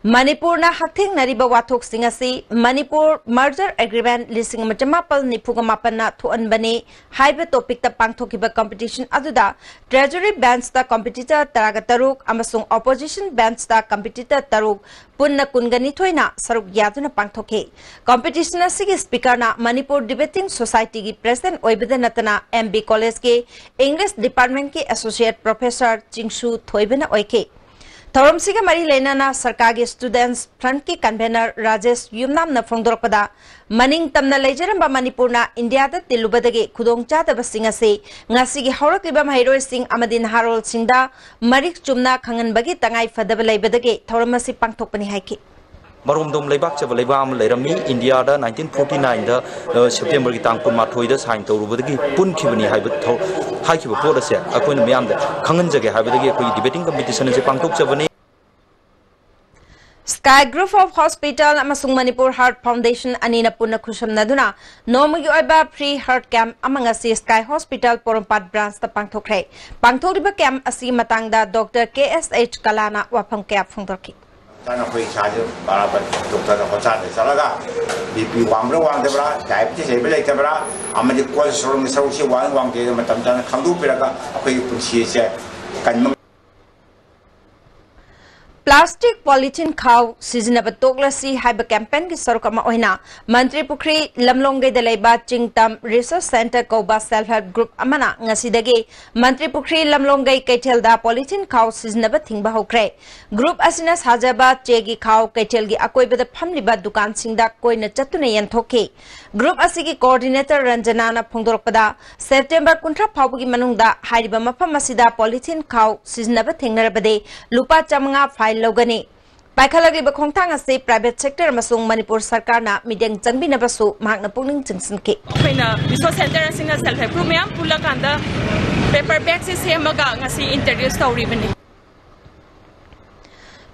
ꯃꯅꯤꯄꯨꯔꯅ ꯍꯛꯊꯦꯡꯅꯔꯤꯕ ꯋꯥꯊꯣꯛꯁꯤꯡ ꯑꯁꯤ ꯃꯅꯤꯄꯨꯔ Merger Agreement ꯂꯤꯁꯤꯡ ꯑꯃ ꯆꯃꯥꯄꯜ ꯅꯤꯐꯨꯒ ꯃꯥꯄꯟꯅ ꯊꯣꯛꯍꯟꯕꯅꯤ ꯍꯥꯏꯕ ꯇꯣꯄꯤꯛꯇ ꯄꯥꯡꯊꯣꯛꯈꯤꯕ ꯀꯝꯄꯤꯇꯤꯁꯟ ꯑꯗꯨꯗ Treasury Benchꯇ ꯀꯝꯄꯤꯇꯤꯇꯔ ꯇꯔꯥꯒ ꯇꯔꯨꯛ ꯑꯃꯁꯨꯡ Opposition Benchꯇ ꯀꯝꯄꯤꯇꯤꯇꯔ ꯇꯔꯨꯛ, ꯄꯨꯟꯅ ꯀꯨꯟꯒ ꯅꯤꯊꯣꯏꯅ ꯁꯔꯨꯛ ꯌꯥꯗꯨꯅ ꯄꯥꯡꯊꯣꯛꯈꯤ꯫ ꯀꯝꯄꯤꯇꯤꯁꯟ ꯑꯁꯤꯒꯤ ꯁ꯭ꯄꯤꯀꯔꯅ ꯃꯅꯤꯄꯨꯔ Debating Societyꯒꯤ ꯄ꯭ꯔꯦꯁꯤꯗꯦꯟꯠ ꯑꯣꯏꯕꯗ ꯅꯠꯇꯅ ꯑꯦꯝ ꯕꯤ ꯀꯣꯂꯦꯖꯀꯤ ꯏꯪꯂꯤꯁ ꯗꯤꯄꯥꯔꯠꯃꯦꯟꯠꯀꯤ ꯑꯦꯁꯣꯁꯤꯌꯦꯠ ꯄ꯭ꯔꯣꯐꯦꯁꯔ ꯆꯤꯡꯁꯨ ꯊꯣꯏꯕꯅ ꯑꯣꯏꯈꯤ꯫ ꯊꯧꯔꯝꯁꯤꯒ ꯃꯔꯤ ꯂꯩꯅꯅ ꯁꯔꯀꯥꯔꯒꯤ ꯁ꯭ꯇꯨꯗꯦꯟꯠꯁ ꯐ꯭ꯔꯟꯠꯀꯤ ꯀꯟꯚꯦꯅꯔ ꯔꯥꯖꯦꯁ ꯌꯨꯝꯅꯥꯝꯅ ꯐꯣꯡꯗꯣꯔꯛꯄꯗ, ꯃꯅꯤꯡ ꯇꯝꯅ ꯂꯩꯖꯔꯝꯕ ꯃꯅꯤꯄꯨꯔꯅ ꯏꯟꯗꯤꯌꯥꯗ ꯇꯤꯜꯂꯨꯕꯗꯒꯤ ꯈꯨꯗꯣꯡꯆꯥꯗꯕꯁꯤꯡ ꯑꯁꯤ ꯉꯁꯤꯒꯤ ꯍꯧꯔꯛꯂꯤꯕ ꯃꯍꯩꯔꯣꯏꯁꯤꯡ ꯑꯃꯗꯤ ꯅꯍꯥꯔꯣꯜꯁꯤꯡꯗ ꯃꯔꯤꯛ ꯆꯨꯝꯅ ꯈꯪꯍꯟꯕꯒꯤ ꯇꯉꯥꯏ ꯐꯗꯕ ꯂꯩꯕꯗꯒꯤ ꯊꯧꯔꯝ ꯑꯁꯤ ꯄꯥꯡꯊꯣꯛꯄꯅꯤ ꯍꯥꯏꯈꯤ꯫ ꯃꯔꯣꯝꯗꯣꯝ ꯂꯩꯕꯥꯛꯆꯕ ꯂꯩꯕꯥꯛ ꯑꯃ ꯂꯩꯔꯝꯃꯤ꯫ ꯏꯟꯗꯤꯌꯥꯗ nineteen forty nineꯗ, ꯑ, ꯁꯦꯞꯇꯦꯝꯕꯔꯒꯤ ꯇꯥꯡ ꯀꯨꯟꯃꯥꯊꯣꯏꯗ ꯁꯥꯏꯟ ꯇꯧꯔꯨꯕꯗꯒꯤ ꯄꯨꯟꯈꯤꯕꯅꯤ ꯍꯥꯏꯕ ꯊꯧ-, ꯍꯥꯏꯈꯤꯕ ꯄꯣꯠ ꯑꯁꯦ ꯑꯩꯈꯣꯏꯅ ꯃꯤꯌꯥꯝꯗ ꯈꯪꯍꯟꯖꯒꯦ ꯍꯥꯏꯕꯗꯒꯤ ꯑꯩꯈꯣꯏꯒꯤ debating competition ꯑꯁꯤ ꯄꯥꯡꯊꯣꯛꯆꯕꯅꯤ꯫ Sky Group of Hospital ꯑꯃꯁꯨꯡ Manipur Heart Foundation ꯑꯅꯤꯅ ꯄꯨꯟꯅ ꯈꯨꯠꯁꯝꯅꯗꯨꯅ ꯅꯣꯡꯃꯒꯤ ꯑꯣꯏꯕ free heart camp ꯑꯃ ꯉꯁꯤ Sky Hospital ꯄꯣꯔꯣꯝꯄꯥꯠ branchꯇ ꯄꯥꯡꯊꯣꯛꯈ꯭ꯔꯦ꯫ ꯄꯥꯡꯊꯣꯛꯂꯤꯕ camp ꯑꯁꯤꯒꯤ ꯃꯇꯥꯡꯗ ꯗꯣꯛꯇꯔ ꯀꯦ ꯑꯦꯁ ꯑꯩꯆ ꯀꯂꯥꯅ ꯋꯥꯐꯝ ꯀꯌꯥ ꯐꯣꯡꯗꯣꯔꯛꯈꯤ꯫ ꯅꯈꯣꯏ ꯏꯁꯥꯁꯦ ꯕꯔꯥꯕꯔ ꯗꯣꯛꯇꯔꯗ ꯍꯣꯁꯄꯤꯇꯥꯜꯗ ꯆꯠꯂꯒ ꯕꯤ ꯄꯤ ꯋꯥꯡꯕ꯭ꯔꯥ ꯋꯥꯡꯗꯕ꯭ꯔꯥ, ꯗꯥꯏꯕꯦꯇꯤꯁ ꯂꯩꯕ꯭ꯔꯥ ꯂꯩꯇꯕ꯭ꯔꯥ, ꯑꯃꯗꯤ cholesterolꯒꯤ ꯁꯔꯨꯛꯁꯤ ꯋꯥꯡ ꯋꯥꯡꯗꯦ ꯃꯇꯝ ꯆꯥꯅ ꯈꯪꯗꯣꯛꯄꯤꯔꯒ ꯑꯩꯈꯣꯏꯒꯤ ꯄꯨꯟꯁꯤ ꯑꯁꯦ ꯀꯟꯕ ꯄ꯭ꯂꯥꯁꯇꯤꯛ ꯄꯣꯂꯤꯊꯤꯟ ꯈꯥꯎ ꯁꯤꯖꯤꯟꯅꯕ ꯇꯣꯛꯂꯁꯤ ꯍꯥꯏꯕ campaignꯒꯤ ꯁꯔꯨꯛ ꯑꯃ ꯑꯣꯏꯅ ꯃꯟꯇ꯭ꯔꯤ ꯄꯨꯈ꯭ꯔꯤ ꯂꯝꯂꯣꯡꯒꯩꯗ ꯂꯩꯕ ꯆꯤꯡꯇꯝ Resource Centre ꯀꯧꯕ self help group ꯑꯃꯅ ꯉꯁꯤꯗꯒꯤ ꯃꯟꯇ꯭ꯔꯤ ꯄꯨꯈ꯭ꯔꯤ ꯂꯝꯂꯣꯡꯒꯩ ꯀꯩꯊꯦꯜꯗ ꯄꯣꯂꯤꯊꯤꯟ ꯈꯥꯎ ꯁꯤꯖꯤꯟꯅꯕ ꯊꯤꯡꯕ ꯍꯧꯈ꯭ꯔꯦ꯫ Group ꯑꯁꯤꯅ ꯁꯥꯖꯕ ꯆꯦꯒꯤ ꯈꯥꯎ ꯀꯩꯊꯦꯜꯒꯤ ꯑꯀꯣꯏꯕꯗ ꯐꯝꯂꯤꯕ ꯗꯨꯀꯥꯟꯁꯤꯡꯗ ꯀꯣꯏꯅ ꯆꯠꯇꯨꯅ ꯌꯦꯟꯊꯣꯛꯈꯤ꯫ Group ꯑꯁꯤꯒꯤ coordinator ꯔꯟꯖꯅꯥꯅ ꯐꯣꯡꯗꯣꯔꯛꯄꯗ, ꯁꯦꯞꯇꯦꯝꯕꯔ ꯀꯨꯟꯊ꯭ꯔꯥ ꯐꯥꯎꯕꯒꯤ ꯃꯅꯨꯡꯗ ꯍꯥꯏꯔꯤꯕ ꯃꯐꯝ ꯑꯁꯤꯗ ꯄꯣꯂꯤꯊꯤꯟ ꯈꯥꯎ ꯁꯤꯖꯤꯟꯅꯕ ꯊꯦꯡꯅꯔꯕꯗꯤ ꯂꯨꯄꯥ ꯆꯥꯃꯉꯥ fine ꯂꯧꯒꯅꯤ꯫ ꯄꯥꯏꯈꯠꯂꯛꯂꯤꯕ ꯈꯣꯡꯊꯥꯡ ꯑꯁꯤ private sector ꯑꯃꯁꯨꯡ ꯃꯅꯤꯄꯨꯔ ꯁꯔꯀꯥꯔꯅ ꯃꯤꯠꯌꯦꯡ ꯆꯪꯕꯤꯅꯕꯁꯨ ꯃꯍꯥꯛꯅ ꯄꯨꯛꯅꯤꯡ ꯆꯤꯡꯁꯤꯟꯈꯤ꯫ ꯑꯩꯈꯣꯏꯅ resource centre ꯑꯁꯤꯅ self help group ꯃꯌꯥꯝ ꯄꯨꯜꯂꯀꯥꯟꯗ paper bagꯁꯦ ꯁꯦꯝꯃꯒ ꯉꯁꯤ introduce ꯇꯧꯔꯤꯕꯅꯤ꯫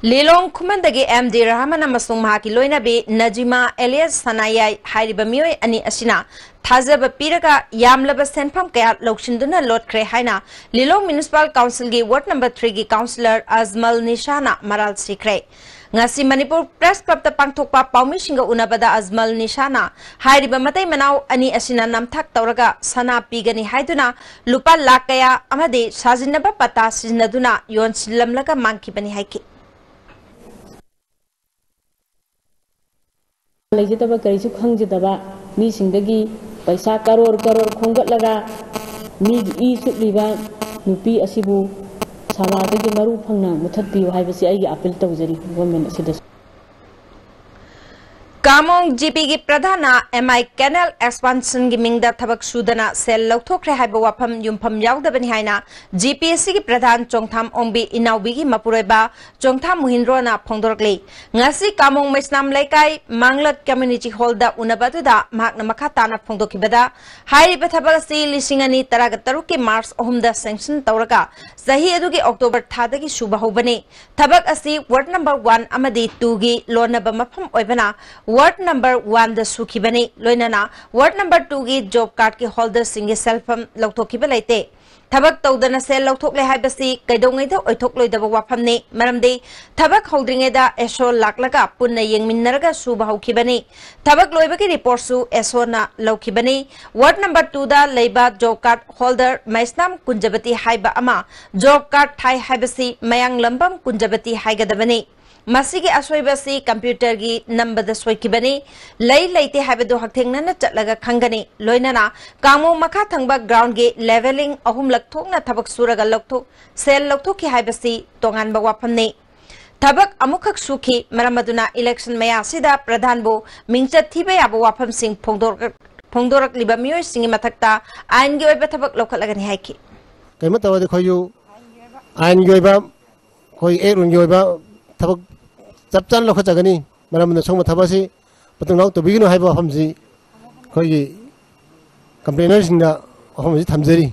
ꯂꯤꯂꯣꯡ ꯈꯨꯃꯟꯗꯒꯤ ꯑꯦꯝ ꯗꯤ ꯔꯍꯃꯟ ꯑꯃꯁꯨꯡ ꯃꯍꯥꯛꯀꯤ ꯂꯣꯏꯅꯕꯤ ꯅꯖꯤꯃꯥ ꯑꯦꯂꯤꯌꯥꯁ ꯁꯅꯥꯌꯥꯏ ꯍꯥꯏꯔꯤꯕ ꯃꯤꯑꯣꯏ ꯑꯅꯤ ꯑꯁꯤꯅ ꯊꯥꯖꯕ ꯄꯤꯔꯒ ꯌꯥꯝꯂꯕ ꯁꯦꯟꯐꯝ ꯀꯌꯥ ꯂꯧꯁꯤꯟꯗꯨꯅ ꯂꯣꯠꯈ꯭ꯔꯦ ꯍꯥꯏꯅ ꯂꯤꯂꯣꯡ ꯃ꯭ꯌꯨꯅꯤꯁꯤꯄꯥꯜ ꯀꯥꯎꯟꯁꯤꯜꯒꯤ ꯋꯥꯔꯗ ꯅꯝꯕꯔ ꯊ꯭ꯔꯤꯒꯤ ꯀꯥꯎꯟꯁꯤꯂꯔ ꯑꯖꯃꯜ ꯅꯤꯁꯥꯅ ꯃꯔꯥꯜ ꯁꯤꯈ꯭ꯔꯦ꯫ ꯉꯁꯤ ꯃꯅꯤꯄꯨꯔ ꯄ꯭ꯔꯦꯁ ꯀ꯭ꯂꯕꯇ ꯄꯥꯡꯊꯣꯛꯄ ꯄꯥꯎꯃꯤꯁꯤꯡꯒ ꯎꯅꯕꯗ ꯑꯖꯃꯜ ꯅꯤꯁꯥꯅ ꯍꯥꯏꯔꯤꯕ ꯃꯇꯩ ꯃꯅꯥꯎ ꯑꯅꯤ ꯑꯁꯤꯅ ꯅꯝꯊꯥꯛ ꯇꯧꯔꯒ ꯁꯅꯥ ꯄꯤꯒꯅꯤ ꯍꯥꯏꯗꯨꯅ ꯂꯨꯄꯥ ꯂꯥꯈ ꯀꯌꯥ ꯑꯃꯗꯤ ꯁꯥꯖꯤꯟꯅꯕ ꯄꯇꯥ ꯁꯤꯖꯤꯟꯅꯗꯨꯅ ꯌꯣꯟꯁꯤꯜꯂꯝꯂꯒ ꯃꯥꯡꯈꯤꯕꯅꯤ ꯍꯥꯏꯈꯤ꯫ ꯂꯩꯖꯗꯕ, ꯀꯔꯤꯁꯨ ꯈꯪꯖꯗꯕ ꯃꯤꯁꯤꯡꯗꯒꯤ ꯄꯩꯁꯥ ꯀꯔꯣꯔ ꯀꯔꯣꯔ ꯈꯣꯝꯒꯠꯂꯒ ꯃꯤꯒꯤ ꯏ ꯁꯨꯞꯂꯤꯕ ꯅꯨꯄꯤ ꯑꯁꯤꯕꯨ ꯁꯃꯥꯖꯗꯒꯤ ꯃꯔꯨ ꯐꯪꯅ ꯃꯨꯊꯠꯄꯤꯌꯨ ꯍꯥꯏꯕꯁꯤ ꯑꯩꯒꯤ ꯑꯥꯄꯤꯜ ꯇꯧꯖꯔꯤ ꯒꯣꯔꯃꯦꯟ ꯑꯁꯤꯗꯁꯨ꯫ ꯀꯥꯃꯣꯡ ꯖꯤ ꯄꯤꯒꯤ ꯄ꯭ꯔꯙꯥꯟꯅ ꯑꯦꯝ ꯑꯥꯏ ꯀꯦꯅꯦꯜ ꯑꯦꯛꯁꯄꯥꯟꯁꯟꯒꯤ ꯃꯤꯡꯗ ꯊꯕꯛ ꯁꯨꯗꯅ ꯁꯦꯜ ꯂꯧꯊꯣꯛꯈ꯭ꯔꯦ ꯍꯥꯏꯕ ꯋꯥꯐꯝ ꯌꯨꯝꯐꯝ ꯌꯥꯎꯗꯕꯅꯤ ꯍꯥꯏꯅ ꯖꯤ ꯄꯤ ꯑꯦꯁ ꯁꯤꯒꯤ ꯄ꯭ꯔꯙꯥꯟ ꯆꯣꯡꯊꯥꯝ ꯑꯣꯡꯕꯤ ꯏꯅꯥꯎꯕꯤꯒꯤ ꯃꯄꯨꯔꯣꯏꯕ ꯆꯣꯡꯊꯥꯝ ꯃꯨꯍꯤꯟꯗ꯭ꯔꯣꯅ ꯐꯣꯡꯗꯣꯔꯛꯂꯤ꯫ ꯉꯁꯤ ꯀꯥꯃꯣꯡ ꯃꯩꯁꯅꯥꯝ ꯂꯩꯀꯥꯏ ꯃꯥꯡꯂꯠ ꯀꯝꯃ꯭ꯌꯨꯅꯤꯇꯤ ꯍꯣꯜꯗ ꯎꯅꯕ ꯑꯗꯨꯗ ꯃꯍꯥꯛꯅ ꯃꯈꯥ ꯇꯥꯅ ꯐꯣꯡꯗꯣꯛꯈꯤꯕꯗ, ꯍꯥꯏꯔꯤꯕ ꯊꯕꯛ ꯑꯁꯤ ꯂꯤꯁꯤꯡ ꯑꯅꯤ ꯇꯔꯥꯇꯔꯨꯛꯀꯤ ꯃꯥꯔꯆ ꯑꯍꯨꯝꯗ ꯁꯦꯡꯁꯟ ꯇꯧꯔꯒ ꯆꯍꯤ ꯑꯗꯨꯒꯤ ꯑꯣꯛꯇꯣꯕꯔ ꯊꯥꯗꯒꯤ ꯁꯨꯕ ꯍꯧꯕꯅꯤ꯫ ꯊꯕꯛ ꯑꯁꯤ ꯋꯥꯔꯗ ꯅꯝꯕꯔ ꯋꯥꯟ ꯑꯃꯗꯤ ꯇꯨꯒꯤ ꯂꯣꯟꯅꯕ ꯃꯐꯝ ꯑꯣꯏꯕꯅ ꯋꯥꯔꯗ ꯅꯝꯕꯔ ꯋꯥꯟꯗ ꯁꯨꯈꯤꯕꯅꯤ꯫ ꯂꯣꯏꯅꯅ ꯋꯥꯔꯗ ꯅꯝꯕꯔ ꯇꯨꯒꯤ ꯖꯣꯕ ꯀꯥꯔꯗꯀꯤ ꯍꯣꯜꯗꯔꯁꯤꯡꯒꯤ ꯁꯦꯜꯐꯝ ꯂꯧꯊꯣꯛꯈꯤꯕ ꯂꯩꯇꯦ꯫ ꯊꯕꯛ ꯇꯧꯗꯅ ꯁꯦꯜ ꯂꯧꯊꯣꯛꯂꯦ ꯍꯥꯏꯕꯁꯤ ꯀꯩꯗꯧꯉꯩꯗ ꯑꯣꯏꯊꯣꯛꯂꯣꯏꯗꯕ ꯋꯥꯐꯝꯅꯤ, ꯃꯔꯝꯗꯤ ꯊꯕꯛ ꯍꯧꯗ꯭ꯔꯤꯉꯩꯗ ꯑꯦꯁꯣ ꯂꯥꯛꯂꯒ ꯄꯨꯟꯅ ꯌꯦꯡꯃꯤꯟꯅꯔꯒ ꯁꯨꯕ ꯍꯧꯈꯤꯕꯅꯤ꯫ ꯊꯕꯛ ꯂꯣꯏꯕꯒꯤ ꯔꯤꯄꯣꯔꯠꯁꯨ ꯑꯦꯁꯣꯅ ꯂꯧꯈꯤꯕꯅꯤ꯫ ꯋꯥꯔꯗ ꯅꯝꯕꯔ ꯇꯨꯗ ꯂꯩꯕ ꯖꯣꯕ ꯀꯥꯔꯗ ꯍꯣꯜꯗꯔ ꯃꯩꯁꯅꯥꯝ ꯀꯨꯟꯖꯕꯇꯤ ꯍꯥꯏꯕ ꯑꯃ ꯖꯣꯕ ꯀꯥꯔꯗ ꯊꯥꯏ ꯍꯥꯏꯕꯁꯤ ꯃꯌꯥꯡꯂꯝꯕꯝ ꯀꯨꯟꯖꯕꯇꯤ ꯍꯥꯏꯒꯗꯕꯅꯤ꯫ ꯃꯁꯤꯒꯤ ꯑꯁꯣꯏꯕ ꯑꯁꯤ ꯀꯝꯄ꯭ꯌꯨꯇꯔꯒꯤ ꯅꯝꯕꯗ ꯁꯣꯏꯈꯤꯕꯅꯤ꯫ ꯂꯩ ꯂꯩꯇꯦ ꯍꯥꯏꯕꯗꯨ ꯍꯛꯊꯦꯡꯅꯅ ꯆꯠꯂꯒ ꯈꯪꯒꯅꯤ꯫ ꯂꯣꯏꯅꯅ ꯀꯥꯡꯃꯣ ꯃꯈꯥ ꯊꯪꯕ ꯒ꯭ꯔꯥꯎꯟꯒꯤ ꯂꯦꯚꯦꯂꯤꯡ ꯑꯍꯨꯝꯂꯛ ꯊꯣꯛꯅ ꯊꯕꯛ ꯁꯨꯔꯒ ꯂꯧꯊꯣꯛ-, ꯁꯦꯜ ꯂꯧꯊꯣꯛꯈꯤ ꯍꯥꯏꯕꯁꯤ ꯇꯣꯉꯥꯟꯕ ꯋꯥꯐꯝꯅꯤ꯫ ꯊꯕꯛ ꯑꯃꯨꯛꯈꯛ ꯁꯨꯈꯤ, ꯃꯔꯝ ꯑꯗꯨꯅ ꯏꯂꯦꯛꯁꯟ ꯃꯌꯥ ꯑꯁꯤꯗ ꯄ꯭ꯔꯙꯥꯟꯕꯨ ꯃꯤꯡꯆꯠ ꯊꯤꯕ ꯌꯥꯕ ꯋꯥꯐꯝꯁꯤꯡ ꯐꯣꯡꯗꯣꯔꯛ-, ꯐꯣꯡꯗꯣꯔꯛꯂꯤꯕ ꯃꯤꯑꯣꯏꯁꯤꯡꯒꯤ ꯃꯊꯛꯇ ꯑꯥꯏꯟꯒꯤ ꯑꯣꯏꯕ ꯊꯕꯛ ꯂꯧꯈꯠꯂꯒꯅꯤ ꯍꯥꯏꯈꯤ꯫ ꯀꯩꯅꯣ ꯇꯧꯔꯗꯤ ꯑꯩꯈꯣꯏꯁꯨ ꯑꯥꯏꯟꯒꯤ ꯑꯣꯏꯕ, ꯑꯩꯈꯣꯏ ꯑꯦꯛ ꯔꯨꯜꯒꯤ ꯑꯣꯏꯕ ꯊꯕꯛ ꯆꯞ ꯆꯥꯅ ꯂꯧꯈꯠꯆꯒꯅꯤ꯫ ꯃꯔꯝ ꯑꯗꯨꯅ ꯁꯤꯒꯨꯝꯕ ꯊꯕꯛ ꯑꯁꯤ ꯃꯇꯨꯡ ꯃꯅꯥꯎ ꯇꯧꯕꯤꯒꯅꯨ ꯍꯥꯏꯕ ꯋꯥꯐꯝꯁꯤ ꯑꯩꯈꯣꯏꯒꯤ ꯀꯝꯄ꯭ꯂꯦꯅꯔꯁꯤꯡꯗ ꯋꯥꯐꯝ ꯑꯁꯤ ꯊꯝꯖꯔꯤ꯫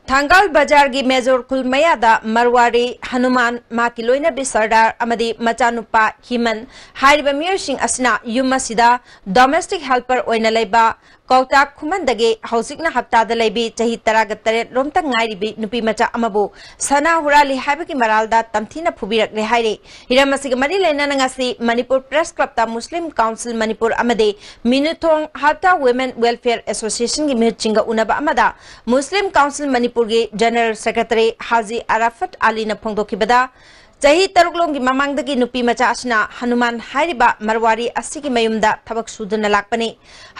ꯊꯥꯡꯒꯥꯜ ꯕꯖꯥꯔꯒꯤ ꯃꯦꯖꯣꯔ ꯈꯨꯜ ꯃꯌꯥꯗ ꯃꯔꯋꯥꯔꯤ ꯍꯅꯨꯃꯥꯟ, ꯃꯍꯥꯛꯀꯤ ꯂꯣꯏꯅꯕꯤ ꯁꯔꯗꯥꯔ ꯑꯃꯗꯤ ꯃꯆꯥꯅꯨꯄꯥ ꯍꯤꯃꯟ ꯍꯥꯏꯔꯤꯕ ꯃꯤꯑꯣꯏꯁꯤꯡ ꯑꯁꯤꯅ ꯌꯨꯝ ꯑꯁꯤꯗ domestic helper ꯑꯣꯏꯅ ꯂꯩꯕ ꯀꯧꯇꯥꯛ ꯈꯨꯃꯟꯗꯒꯤ ꯍꯧꯖꯤꯛꯅ ꯍꯞꯇꯥꯗ ꯂꯩꯕꯤ ꯆꯍꯤ ꯇꯔꯥꯒ ꯇꯔꯦꯠ ꯔꯣꯝꯇ ꯉꯥꯏꯔꯤꯕꯤ ꯅꯨꯄꯤ ꯃꯆꯥ ꯑꯃꯕꯨ ꯁꯅꯥ ꯍꯨꯔꯥꯜꯂꯤ ꯍꯥꯏꯕꯒꯤ ꯃꯔꯥꯜꯗ ꯇꯝꯊꯤꯅ ꯐꯨꯕꯤꯔꯛꯂꯦ ꯍꯥꯏꯔꯤ꯫ ꯍꯤꯔꯝ ꯑꯁꯤꯒ ꯃꯔꯤ ꯂꯩꯅꯅ ꯉꯁꯤ ꯃꯅꯤꯄꯨꯔ ꯄ꯭ꯔꯦꯁ ꯀ꯭ꯂꯕꯇ ꯃꯨꯁꯂꯤꯝ ꯀꯥꯎꯟꯁꯤꯜ ꯃꯅꯤꯄꯨꯔ ꯑꯃꯗꯤ ꯃꯤꯅꯨꯊꯣꯡ ꯍꯞꯇꯥ ꯋꯨꯃꯦꯟ ꯋꯦꯜꯐꯤꯌꯔ ꯑꯦꯁꯣꯁꯤꯌꯦꯁꯟꯒꯤ ꯃꯤꯍꯨꯠꯁꯤꯡꯒ ꯎꯅꯕ ꯑꯃꯗ ꯃꯨꯁꯂꯤꯝ ꯀꯥꯎꯟꯁꯤꯜ ꯃꯅꯤꯄꯨꯔꯒꯤ ꯖꯦꯅꯔꯦꯜ ꯁꯦꯀ꯭ꯔꯦꯇꯔꯤ ꯍꯥꯖꯤ ꯑꯔꯥꯐꯠ ꯑꯂꯤꯅ ꯐꯣꯡꯗꯣꯛꯈꯤꯕꯗ, ꯆꯍꯤ ꯇꯔꯨꯛ ꯂꯣꯝꯒꯤ ꯃꯃꯥꯡꯗꯒꯤ ꯅꯨꯄꯤ ꯃꯆꯥ ꯑꯁꯤꯅ ꯍꯅꯨꯃꯥꯟ ꯍꯥꯏꯔꯤꯕ ꯃꯔꯋꯥꯔꯤ ꯑꯁꯤꯒꯤ ꯃꯌꯨꯝꯗ ꯊꯕꯛ ꯁꯨꯗꯨꯅ ꯂꯥꯛꯄꯅꯤ꯫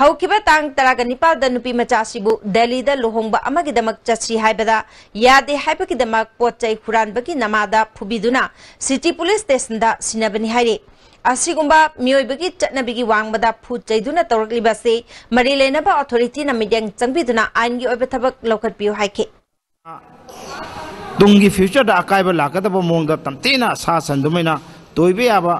ꯍꯧꯈꯤꯕ ꯇꯥꯡ ꯇꯔꯥꯒ ꯅꯤꯄꯥꯜꯗ ꯅꯨꯄꯤ ꯃꯆꯥ ꯑꯁꯤꯕꯨ ꯗꯦꯜꯂꯤꯗ ꯂꯨꯍꯣꯡꯕ ꯑꯃꯒꯤꯗꯃꯛ ꯆꯠꯁꯤ ꯍꯥꯏꯕꯗ ꯌꯥꯗꯦ ꯍꯥꯏꯕꯒꯤꯗꯃꯛ ꯄꯣꯠ ꯆꯩ ꯍꯨꯔꯥꯟꯕꯒꯤ ꯅꯃꯥꯗ ꯐꯨꯕꯤꯗꯨꯅ ꯁꯤꯇꯤ ꯄꯨꯂꯤꯁ ꯁ꯭ꯇꯦꯁꯟꯗ ꯁꯤꯟꯅꯕꯅꯤ ꯍꯥꯏꯔꯤ꯫ ꯑꯁꯤꯒꯨꯝꯕ ꯃꯤꯑꯣꯏꯕꯒꯤ ꯆꯠꯅꯕꯤꯒꯤ ꯋꯥꯡꯃꯗ ꯐꯨ ꯆꯩꯗꯨꯅ ꯇꯧꯔꯛꯂꯤꯕ ꯑꯁꯤ ꯃꯔꯤ ꯂꯩꯅꯕ ꯑꯣꯊꯣꯔꯤꯇꯤꯅ ꯃꯤꯠꯌꯦꯡ ꯆꯪꯕꯤꯗꯨꯅ ꯑꯥꯏꯟꯒꯤ ꯑꯣꯏꯕ ꯊꯕꯛ ꯂꯧꯈꯠꯄꯤꯌꯨ ꯍꯥꯏꯈꯤ꯫ ꯇꯨꯡꯒꯤ ꯐ꯭ꯌꯨꯆꯔꯗ ꯑꯀꯥꯏꯕ ꯂꯥꯛꯀꯗꯕ ꯃꯑꯣꯡꯗ ꯇꯝꯊꯤꯅ ꯁꯥ ꯁꯟ ꯑꯗꯨꯃꯥꯏꯅ ꯇꯣꯏꯕ ꯌꯥꯕ